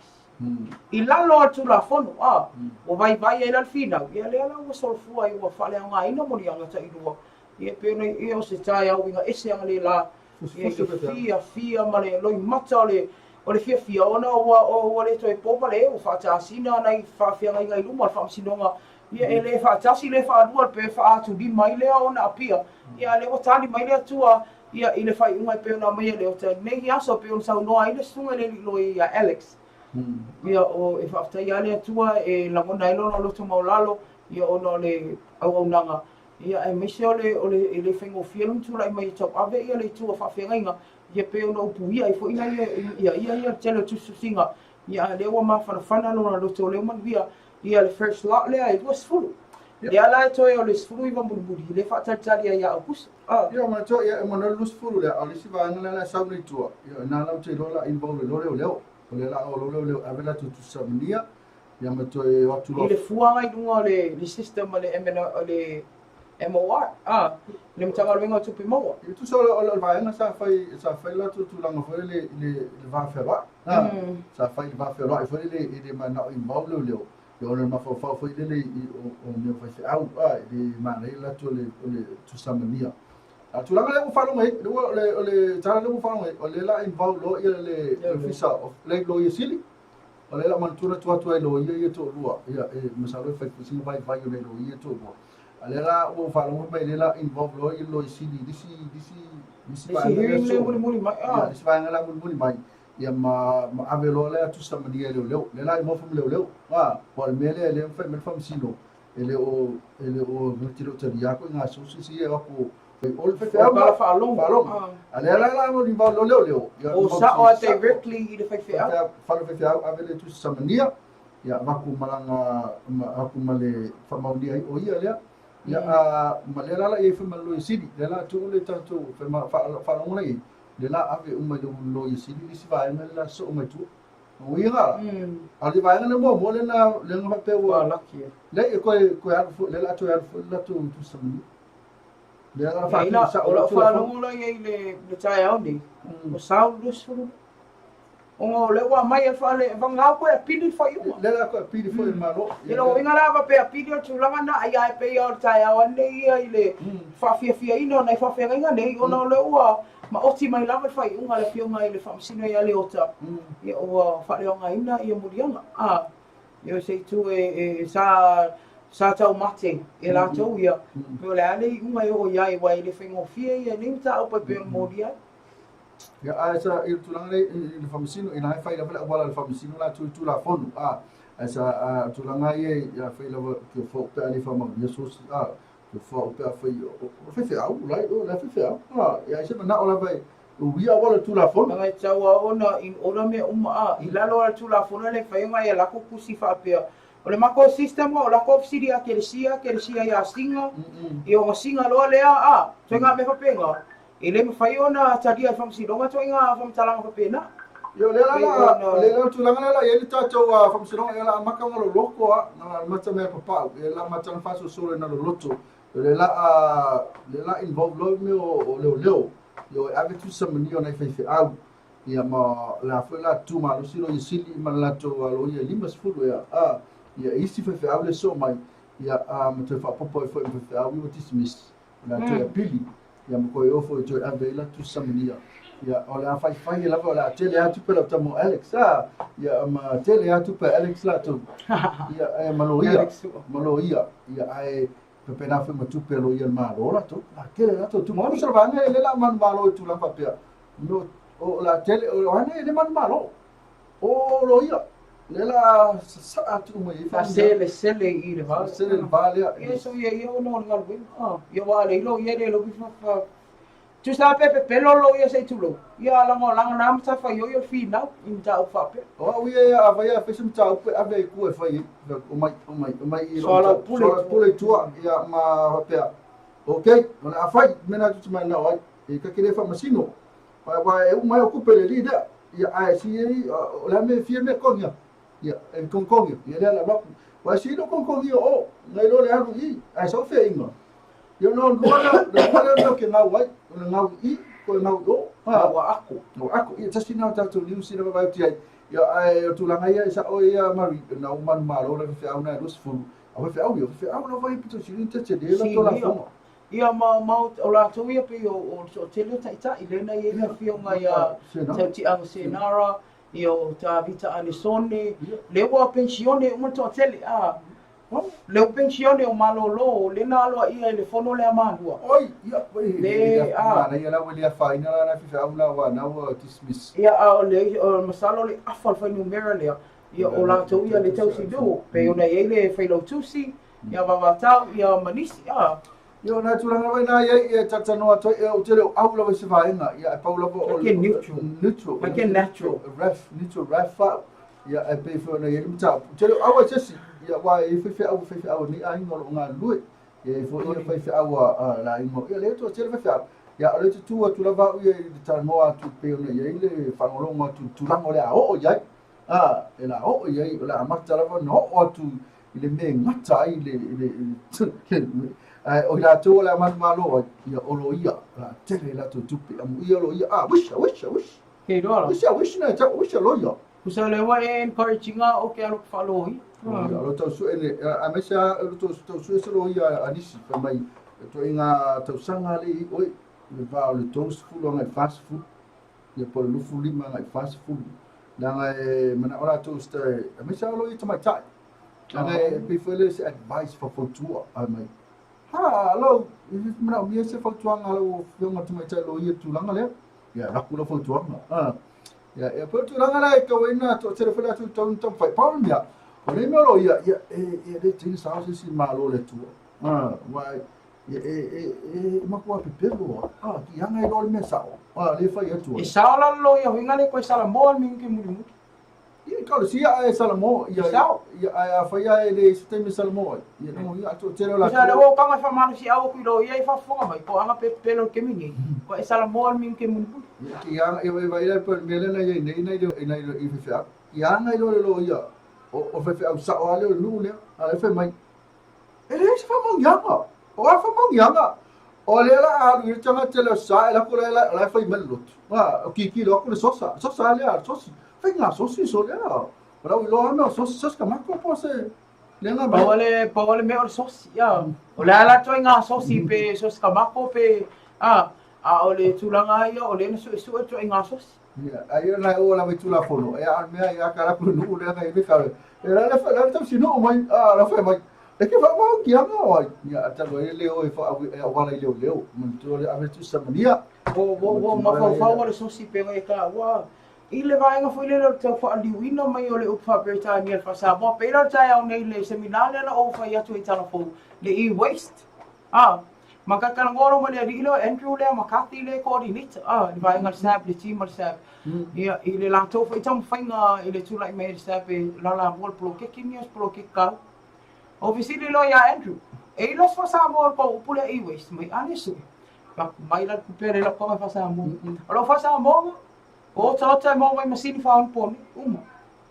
I lalo o le Tulafono, a, ua vaivai ai la le finau, ia lea la ua solofua ai ua faaleaogaina moliaga tailua, ia e pei ona ia o se taeao uiga ese analeila, ia i le fiafia ma le loimata o le o le fiafia ona ua ua le toe po pale, ua faatasina nai faafeagaiga i luma o le Faamasinoga, ia e le faatasi le faalua pe faaatulima ai lea ona apia, ia a lea ua tali mai le Atua Ia, i le faaiuga e pei ona aumaia e Leota i lenei aso, e pei ona saunoa ai le susuga i le alii loia ia Alex. Ia, o, e faafetaia lava le Atua e lagona ai lona loto maualalo, ia, ona o le auaunaga, ia, aemaise o le, o le, e le faigofie lona tulai mai e tauave ia le itu o faafeagaiga, ia, pei ona upuia ai foi nai ia, ia, ia, ia le tele o tusitusiga, ia, a o lea ua mafanafana lona loto o lea ua manuia, ia, le first lot lea e 20. Lea la e toe o le 19 mulimuli, lea e faatalitali ai ia Aukuso. Ah. Ia, manatua, ia, e manatua le 20 lea, a o le isi vaega lea la e sau nei i tua, ia, na la ou te iloa la involve ai loa leoleo. O lea la o loa leoleo ave latou tusi samania, ia ma toe o atu loa. I le fuaga i luga o le, le system a le MNO, a le MOR, ah, le Matagaluega o Tupe Maua. E tusa o le, o le vaega sa fai, sa fai latou tulaga foi lele i le, i le va fealoai. Ah, Sa fai i le va fealoai foi lele e le manao involve leoleo. Ia ona mafaufau foi lele i o, o mea faifeau, a, i le manaia latou o le, o le tusamania. A tulaga lea ua faalogo ai, le ua, o le, o le tala lea ua faalogo ai, o lea la involve loa ia le, le ofisa o le loia sili, o lea la manatua na tuu atu ai loia ia toalua, ia e masalo e fai foi sina vaivai o nai loia ia toalua. A lea la ua faalogo mai lea la involve loa ia loia sili i nisi, nisi, nisi vaega lea so. Mulimuli mai, ah. Ia, nisi vaega la mulimuli mai. Ia ma, ma ave loa lea tusamania e leoleo. Lea la i mofo ma leoleo. A, po o le mea lea e le mafai mai le faamasino, e le o, e le o, e te le o talia koe ngā sources ia e aku, o le faifeau la, faalogo. Faalogo. A lea la la ni vau leoleo. Ia, O sao a directly i le faifeau. Fale faifeau ave le tusamania, ia avaku malaga, ma aku ma le faamaunia ai o ia lea. Ia, a, ma lea la la i ai foi ma le loia sili. Lea la tuu le tatou, faalogo la i ai. Le la ave uma i le loia sili le isi vaega le la soo mai tua. O uiga la. A o le vaega le muamua le na le na faapea ua laki. Le e koe koe alu foi le la toe alu foi le latou tusamania. Le la fa sa o lau faalogo la i le le taeao nei. O sau 20. Ona o lea ua aumai e faale vagao koe apili le faaiuga. Le la koe apili foi le Malo. I lona uiga la faapea apili o le tulaga na ai ae pei o le taeao anei ia i le faafiafiaina o nai faafeagaiga nei ona o lea ua maoti mai lava le faaiuga a le afioga i le Faamasino ia Leota ia ua faaleaogaina ia moliaga. A ia se itu e, e sa sa taumate e latou ia pe o le a le iuga e oo i ai aua e le faigofie ia nei mataupu e pei ona molia ai. Ia, ae sa i le tulaga lea i le Faamasino, ina e fai lava le auala a le Faamasino latou i Tulafono, a, ae sa, a, tulaga ia ia fai lava ke fo pe a le faamaunia sources, a, ke fo pe a fai, o, o faifeau, lai, o la faifeau, a, ia ai se manao lava e uia auala o le Tulafono. Leaga e tatau lava ona in order mea uma, a, i lalo o le Tulafono e le mafai ona e lako tusi faapea, o le matou system o lako fesili ia Kelesia, Kelesia ia Siga, ia ona Siga loa lea, a, ituaiga mea faapena. E le mafai ona talia e le Faamasinoga ituaiga faamatalaga faapena. Ia, o lea la la, o lea la tulaga lea la i ai le tatou faamasinoga, ia la amata ona loloto a, na la amata mea papau, ia la amata ona faasolosolo ina loloto. O lea la a, lea la involve loa mea o leoleo, ia o e ave tusi samania o nai faifeau, ia ma la foi la tu malosi loia sili ma le latou loia e 50 ea, a, ia e isi faifeau le soo mai, ia a, ma toe faaopoopo ai foi ma faifeau ia ua dismiss. O le a toe apili, ia ma toe o foi e toe ave ai la tusi samania. Ia, o le a faifai e lava, o le a tele lava tupe lau tama o Alex, a, ia, ma tele lava tupe a Alex latou. Ia, e, ma loia, ma loia, ia, ae faapena foi ma tupe a loia a le Malo latou. O le a tele latou tupe. Moni. Masalo vaega e le la manumalo i tulaga faapea. No, o le a tele, o vaega e le manumalo. O loia, lea la sasaa atu uma i ai faamanuiaga. Faselesele i le va. Selesele i le va lea. Ia so ia ia ona o le galuega. Ah, ia wa le ilo ia le lobi fa fa. Tusa pe pe pelo lo ia se tulou. Ia langa langa na mata fa yo yo finau i mataupu faapea. O au ia ia a fai a fai se mataupu e ave ai i tua e fai ai. Omai, omai, omai i Soalaupule i tua. Soalaupule i tua, ia ma faapea. Okay, o le a fai, mea na tutu mai nao ai. E ka ke le faamasino. Aua e uma ai o kupe le li lea. Ia, ae si ei, o le a mea e fia mea kogia. Ia, e kongkongi. Ia lea la rapu. Wa si lo kongkongi o o, ngai lo le alu i, ae sau fea inga. Ia no lua la, le lua lea mea ke ngau ai, o le ngau i, ko e ngau i o. Ha. Ngau a ako. Ngau ako. Ia, tasi nā o tātou niu si na vavai uti ai. Ia, ae o tūlanga ia, sa o ia Mari, na o manu malo na whiwhiau na e 20. A whiwhiau ia, whiwhiau na vai pito siri te te le la tō la whonga. Ia ma ma o latou ia pei o o le toatele o taitai lea na i ai le afioga ia Tautiaga Senara, ia o Tavita Anesone, lea ua penisione uma le toatele a lea ua penisione o malolo lea na aloaia i le fono lea a Malua. Oi, ia, le a manaia la ua le afaina la na faifeau la aua na ua dismiss. Ia a o le o masalo le afa o le fuainumera lea, ia o latou ia le tausinuu pei ona i ai le failautusi, ia Vavatau, ia ma nisi, a. Ia, o nai tulaga lava ina i ai, ia e talatalanoa atu ai, ia ou te le o au lava i se vaega, ia ae pau lava o le. Like neutral. Neutral. Like natural. Ref, neutral ref au. Ia, ae pei foi ona i ai le mataupu. Ou te le o au ai se isi, ia aua e i ai faifeau, faifeau a lenei aiga o lo o galulue. Ia e i ai foi ia faifeau a le aiga, ia lea e toatele faifeau. Ia, o lea ou te tu atu lava au ia i le talanoa atu pei ona i ai le faalogologo atu i le tulaga o le a oo i ai. A, e la oo i ai, o le a amata lava ona oo atu i le mea e gata ai le, le, le, ae o i latou o le a manumalo ai, ia o loia, o le a tele latou tupe, amuia loia, a, wish, wish, wish. Ke iloa la. Wish, wish na tau, wish loia. Kusa le ua e encourage inga o ke alo whaalohi. Ia, o lo tau sue ne, a me sa o lo tau sue se loia a nisi, fai mai, to inga tausaga le i oi, le va o le 30 agai 40. Ia po o le 25 agai 40. Leaga e manao latou se aemaise lava loia tamaitai. Leaga e pei foi lea se advice faufautua fai mai. Ha, lau, e manaomia se fautuaga a lau afioga tamaitai loia i le tulaga lea. Ia, alu atu lau fautuaga. Ha. Ia, ia pei o le tulaga lea e tau ai na toatele foi latou tau na taumafai. Pau le mea, o nei mea o loia, ia, e, e le teine sao se isi Malo o le Atua. Ha, aua e, e, e, e matua pepelo a, a, ki hanga i loa le mea sao. A, le fai atu ai. E sao la lo ia huinga le koe Salamoa le mingi mulimuli. Ia, ka le sia e Salamoa. Ia, sao. Ia, ai a fai ai le se taimi Salamoa ai. Ia, no, ia, to tele o la. Sa le o kanga fa manu si au ku lo ia i fa fonga mai ko anga pepelo ke mingi. Ko e Salamoa le mingi ke mulimuli. Ia, ki hanga, ia, vai lai pa mea le na ia nei nei nei i fe. Ki hanga i lo le lo ia. O fe fe au sao ale o le nuu lea. A le fe mai. E leai se faamanuiaga. O a faamanuiaga? O lea la a alu i le tagata le sa e lako la la e fai mai le lotu. A, o kikilo aku le sosa. Sosa lea, sosi. Fai ngā sosi so lea. O lau iloa ana sosi, sosi ka mako po se le ngā mai. Pau ale mea o le sosi, ia. O le ala atu ai ngā sosi pe sosi ka mako pe, a, a o le tulaga ia o lea na suesue atu ai ngā sosi. Ia, ai ia nai o la vai tulafono. E a mea ia ka la ku nu le ngai le ka. E la le fa la tau sinu mai, a la fa mai. E ke fa mau ki anga o ai. Ia a talu ai le o e fa e wala i leo leo. Man tu le ave tu samania. Wo wo wo mafaufau o le sosi pe ngai ka ua i le vaega foi lele o le tau faaliuina mai o le upu faa-Peretania le faa-Samoa. Pei la o le taeao nei le seminar lea na ou fai atu ai i Talafou, le e-waste. A, ma ka talanoa loa ma le alii lea o Andrew lea McCarthy lea e coordinator, a, le vaega a le SAB, le team a le SAB. Ia, i le latou foi taumafaiga i le tulai mai ai le SAB e lalamua le poloketi lenei o se poloketi taua. Ou fesili loa ia Andrew, e i loa se faa-Samoa o le tou upu lea e-waste mai? A lea sue. Fai atu, mai la le tupe lea i lau toga faa-Samoa. O lau faa-Samoa na, O otaota e maua mai masini faaonaponei, uma.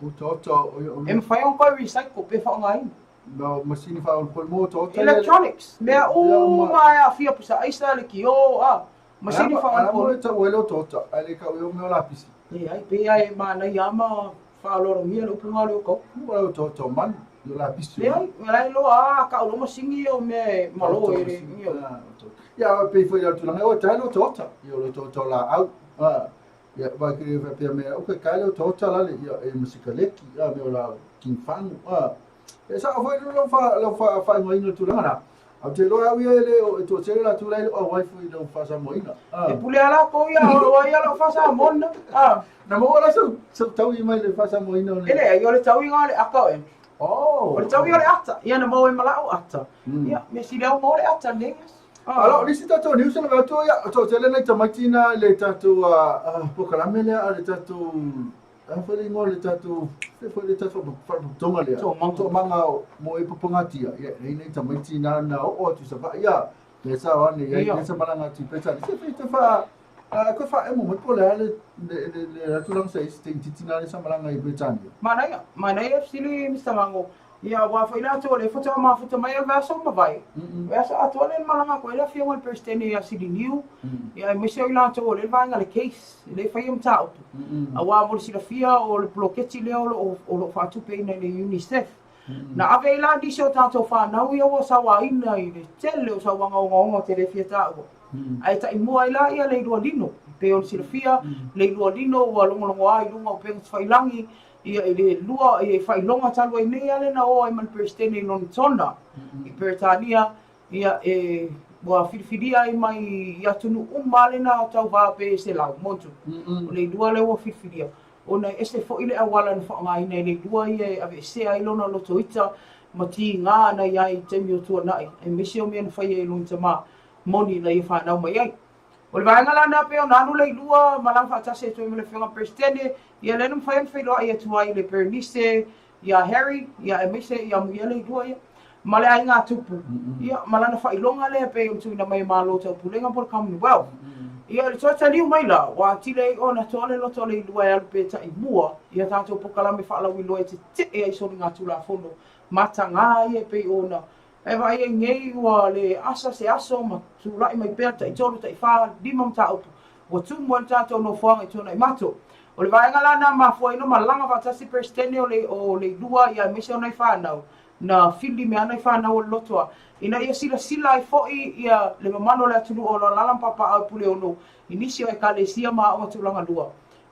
Otaota o ia o E mafai ona toe recycle pe faaaogaina. Na masini faaonaponei mo otaota. Electronics, mea uma e aafia pusa aisa, lekiō, a, masini faaonaponei. A mo le tau ai le otaota, ae le tau ai o mea o lapisi. Leai, pei lava e manaia lava ma faaaloalogia le upu lena o le otaota. Mo le otaota o manu, i o lapisi. Leai, o la e iloa lava a tau loa masini ia o mea e malo e le. Ia, pei foi i le tulaga, o e tae le otaota, ia o le otaota o laau. Ia, vai ke faapea mea, o ke kai le otaota lale, ia, e masikaleki, ia, mea o la kinfanu, a. E sao foi lau fa, lau fa, faaigoaina o le tulaga na. A ou te iloa au ia e le o, e toatele latou la e le o auai foi i lau faa-Samoaina. E pule a latou ia, o ai a lau faa-Samoa a. Na maua la sau, sau taui mai le faa-Samoaina o le... E leai, o le tauiga o le ata o Andrew. Oh. O le tauiga o le ata, ia na maua ai ma lau ata. Ia, mea sili au maua le ata nei. Alo, o nisi tatou news na atu ia, toatele nai tamaiti na i le tatou polokalame lea a le tatou a foi le igoa o le tatou fe foi le tatou faalapotopotoga lea. Toomaga. Toomaga mo e popogatia. Ia, e i ai nai tamaiti na na oo atu i Savaii ia. Lea sa o ane i ai lea sa malaga atu i Peretania. Se fe te wha koe whaemo mai po o le a le le le tulaga sa i se teititi na lea sa malaga i Peretania. Manaia, manaia fesili Mister Mago. Ia, aua foi latou o lea faatoa mafuta mai o le vaiaso ua mavae. Vaiaso atoa lea na malaga atu ai le afioga i le Peresetene ia Siliniu, ia aemaise o i latou o lea le vaega le case, lea e faia mataupu. Aua mo le silafia o le poloketi lea o lo o, o lo o faatupeina e le UNICEF. Na ave ai la nisi o tatou fanau ia ua sauaina i le tele o sauaga ogaoga ou te le fia taua. Ae taimua ai la ia Leilua Lino. E pei ona silafia, Leilua Lino ua logologoa i luga o upega tafailagi, Ia i le lua, ia i faailoga talu ai nei lea na o ai ma le Peresetene i Lonetona i Peretania, ia e ua filifilia ai mai i atunuu uma lea na tauva pe 100 motu. O Leilua lea ua filifilia, ona e ese foi le auala na faaaogaina e Leilua ia e aveesea ai lona lotoita ma tiga na i ai i taimi o tuanai, aemaise o mea na faia e lona tama moni ina ia fanau mai ai. O le vaega la lena pei ona alu Leilua ma lana faatasi atu ai ma le Afioga i le Peresetene, ia lea na mafai ona feiloai atu ai le Berenice iā Harry, ia aemaise ia Amuia Leilua ia, ma le aiga tupu, ia ma lana faailoga lea pei ona tuuina mai e Malo Taupulega po o le Commonwealth. Ia i le toe taliu mai la, ua atili ai ona toa le loto o Leilua e alu pea ta'i mua i a tatou polokalame faalauiloa e tetee ai soligatulafono matagā ia e pei ona E vaai ai nei ua le asa se aso ma tulai mai pea taitolu, taifa, lima mataupu ua tumu ai le tatou nofoaga i Tuanaimato. O le vaega la na mafua ai ona malaga faatasi Peresetene o le o Leilua ia aemaise o nai fanau na fili me ana i fanau o le Lotoa ina ia silasila ai foi ia le mamalu o le atunuu o lo alala ma papaaao i Puleono i nisi o Ekalesia ma aoga tulaga lua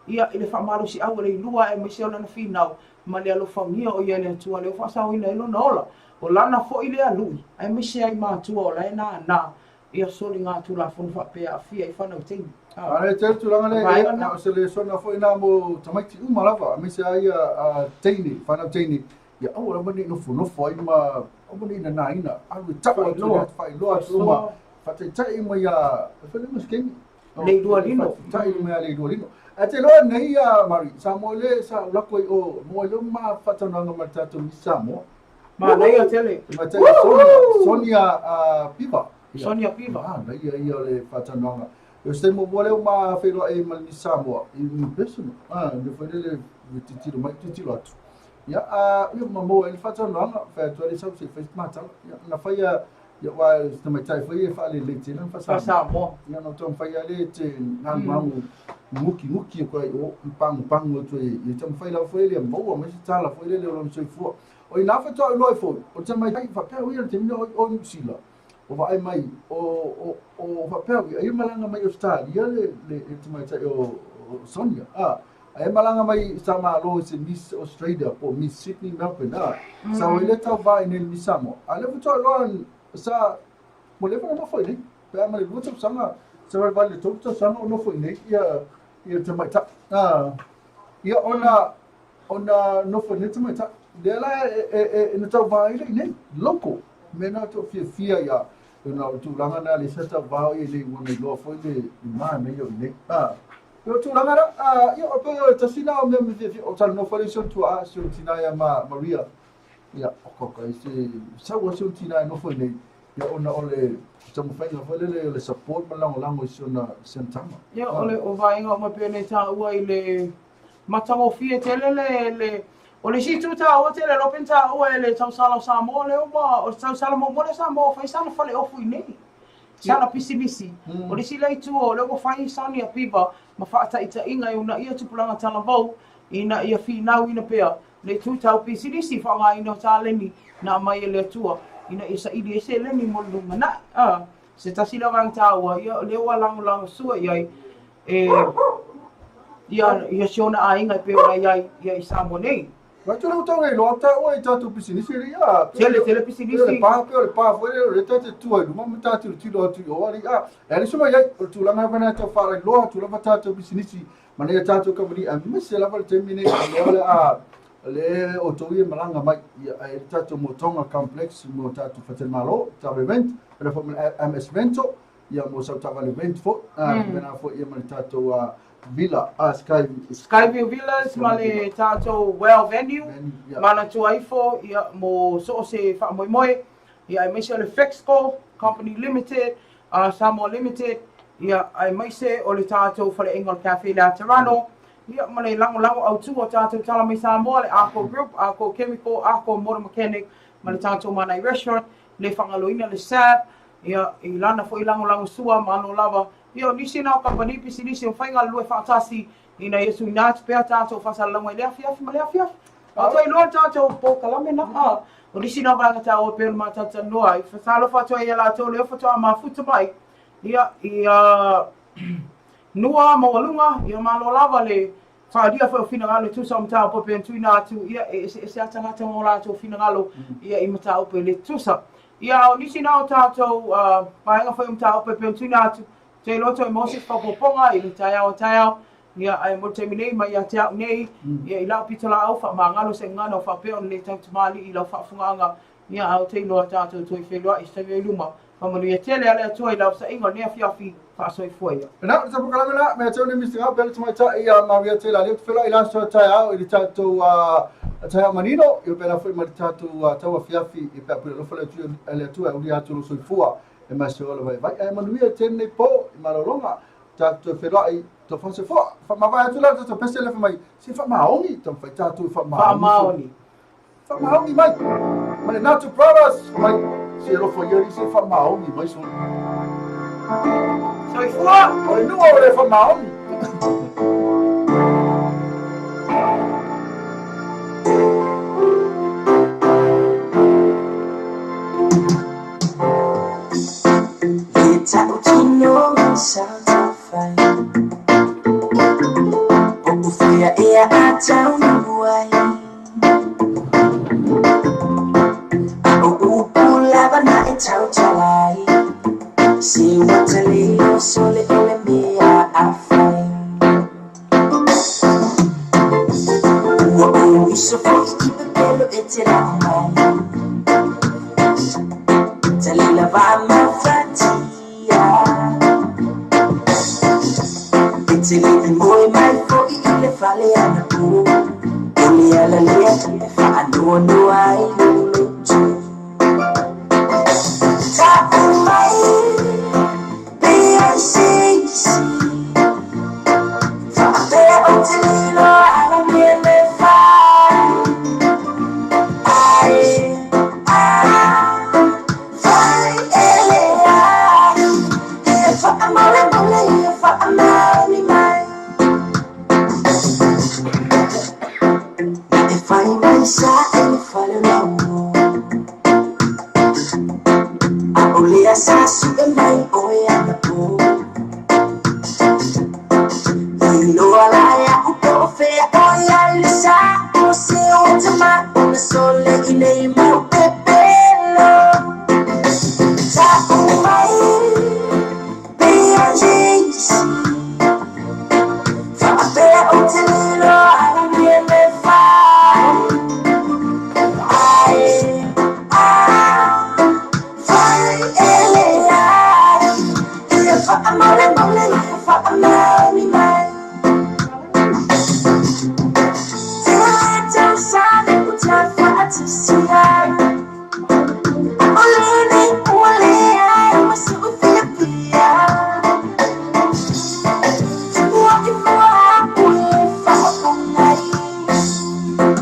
ia i le faamalosiau a Leilua aemaise o lana finau ma le alofagia o ia e le Atua lea ua faasaoina ai lona ola. O lana foi lea lui, aemaise ai matua o la e nānā ia soligatulafono faapea aafia ai fanau teine. A le tele tulaga lea, ia, o se lesona foi na mo tamaiti uma lava, aemaise ai ia teine, fanau teine, ia aua lava ne i nofonofo ai ma aua ne i nanaina, alu e tau atu le faailoa atu uma, faataitai uma ia, e fai le uma se taimi. Leilua Lino. Faataitai uma ia Leilua Lino. Ae te iloa nei ia Mari, Samoa le sa ulako i o, mo ai leo ma faatalanoaga ma le tatou Miss Samoa. Manaia tele. Tamaitai Sonia, Sonia Piva. Sonia Piva. Manaia ia o le faatalanoaga. O se taimi muamua lea ua ma feiloai ai ma le Miss Samoa in person. Le foi lele tilotilo mai tilotilo atu. Ia, ia ma maua ai le faatalanoaga, fai atu ai le sau se i fai se matala. Ia, na fai a ia aua o se tamaitai foi e faalelei tele na faa-Samoa. Ia na taumafai lava lea e te gagugagu gugigugi atu ai i o, pagupagu atu ai. Ia taumafai lava foi lea ia maua mai se tala foi lele o lona soifua. O i ina faatoa iloa ai foi, o le tamaitai faapea o ia i le taimi lea o Niu Sila, o vaai mai, o, o, o faapea o ia, ai e malaga mai i Ausetalia le, le, le tamaitai o, o Sonia, a, ai e malaga mai i sa Malo i se Miss Australia po o Miss Sydney Melbourne, a, sa o ai lea tauva i nei le Miss Samoa. A lea faatoa iloa sa, ua leva ona nofo i nei, pe a ma le 2 tausaga, sa valevale i le 3 tausaga o nofo i nei ia, ia le tamaitai. A, ia ona, Ona nofo nei tamaitai, lea la e na tauva ai le i nei, local, mea na tou fiafia ia, ona o le tulaga na lea sa tauva ai nei ua na iloa foi le manaia o i nei. O le tulaga la, ia o pei o le tasi na o mea me fiafia, o talanoa foi le isi o tuaa, si ona tina ia ma Maria, ia, o ka se, sau a si ona tina e nofo i nei. Ia ona o le taumafaiga foi lele o le support ma le lagolago i si ona si ana tama. Ia o le o vaega uma pei ona e taua i le matagofie tele le le o le isi itu taua tele loa pe na taua e le tausala o Samoa lea ua o le tausala muamua lea Samoa ua fai sana faleofu i inei sana pisinisi o le isi lea itu o lea ua fai Sonny Apiva ma faataitaiga e uunaia tupulaga talavou ina ia finauina pea le itu tau pisinisi faaaogaina o taleni na aumai e le Atua ina ia saili ai seleni mo le lumanai. A, se tasi lea o vaega taua, ia o lea ua lagolagosua i ai e ia, ia si ona aiga e pei ona i ai ia i Samoa nei. Vai tu lea ua tau iloa taua i tatou pisinisi alii a. Tele, tele pisinisi. Pei o le pa, pei o le pa foi lea o lea tatou te tua i luma ma tatou tilotilo atu i o alii a. E alii suma i ai, o le tulaga lava lena e tau faalailoa atu lava tatou pisinisi ma nei a tatou kamupani aemaise lava le taimi nei o lea o le a le outou ia malaga mai ia ai le tatou Motoga Complex mo tatou faletalimalo taavale rent pena foi ma le MS Rental ia mo sau taavale rent foi pena foi ia ma le tatou villa Sky Skyview Villas ma le tatou Well Venue manatua ifo ia mo so o se faamoemoe ia aemaise o le Fexco Company Limited Samoa Limited, ia, aemaise o le tatou faleaiga o le Cafe Laterano, ia, ma le lagolago autu o tatou tala mai Samoa, le Arco Group, Arco Chemical, Arco Motor Mechanic, ma le tatou Manai Restaurant, le faagaloina le SAB, ia, i lana foi lagolago sua ma ano lava, ia, o nisi na o kamupani pisinisi o mafai galulue faatasi ina ia tuuina atu pea tatou faasalalauga i le afiafi ma le afiafi. A ua iloa le tatou polokalame na, a, o nisi na o vaega taua e pei ona matalatalanoa ai. Faatalofa atu ai ia latou lea faatoa mafuta mai, ia, ia nua maualuga, ia malo lava le faaalia foi o finagalo e tusa o mataupu e pei ona tuuina atu, ia, e eseese lava tagata ma o latou finagalo, ia, i mataupu e le tutusa. Ia, a o nisi na o tatou vaega foi o mataupu e pei ona tuuina atu, Te iloa toe maua se faaopoopoga i le taeao a taeao, ia, ae mo le taimi nei, mai ia te au nei, ia, i lau pitolaau, faamagalo se gagana o faapea ona le tautamalii i lau faafofogaaga, ia, a ou te iloa tatou toe feiloai i se taimi o i luma. Faamanuia tele a le Atua i lau saiga o lenei afiafi, faasoifua ia. Na, o le polokalame la, mea tau nei Mister Ngau, pea le tamaitai ia Maria Taylor, lea ou te feiloai i le aso taeao i le tatou taeao manino, ia pea foi ma le tatou tauafiafi, ia pea pule alofa le Atua, le Atua e aulia atu lou soifua. E mai se ola vaivai ae manuia tēnei pō i malologa tatou toe feiloai tau soifua faamavae atu la tatou pese le mai se faamaoni taumafai tatou faamaoni faamaoni mai ma le Nato Brothers mai se alofa ia se faamaoni mai soli soifua o le nuu o le faamaoni.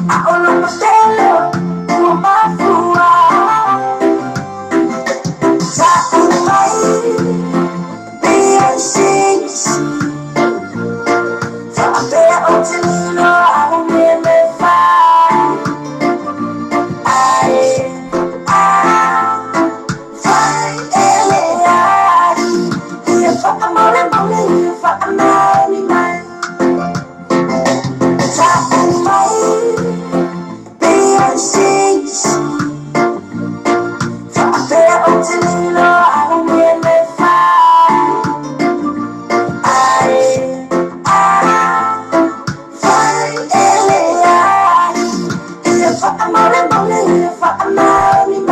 A o luma pele ua mafua Ta'u mai BNCC Fa'apea ou te lilo au mea me fai Ae a fai e leai Ia fa'amaolimoli ia fa'amaoni mai Ta'u mai BNCC Fa'apea ou te lilo au mea me fai Ae a fai e leai Ia fa'amaolimoli ia fa'amaoni.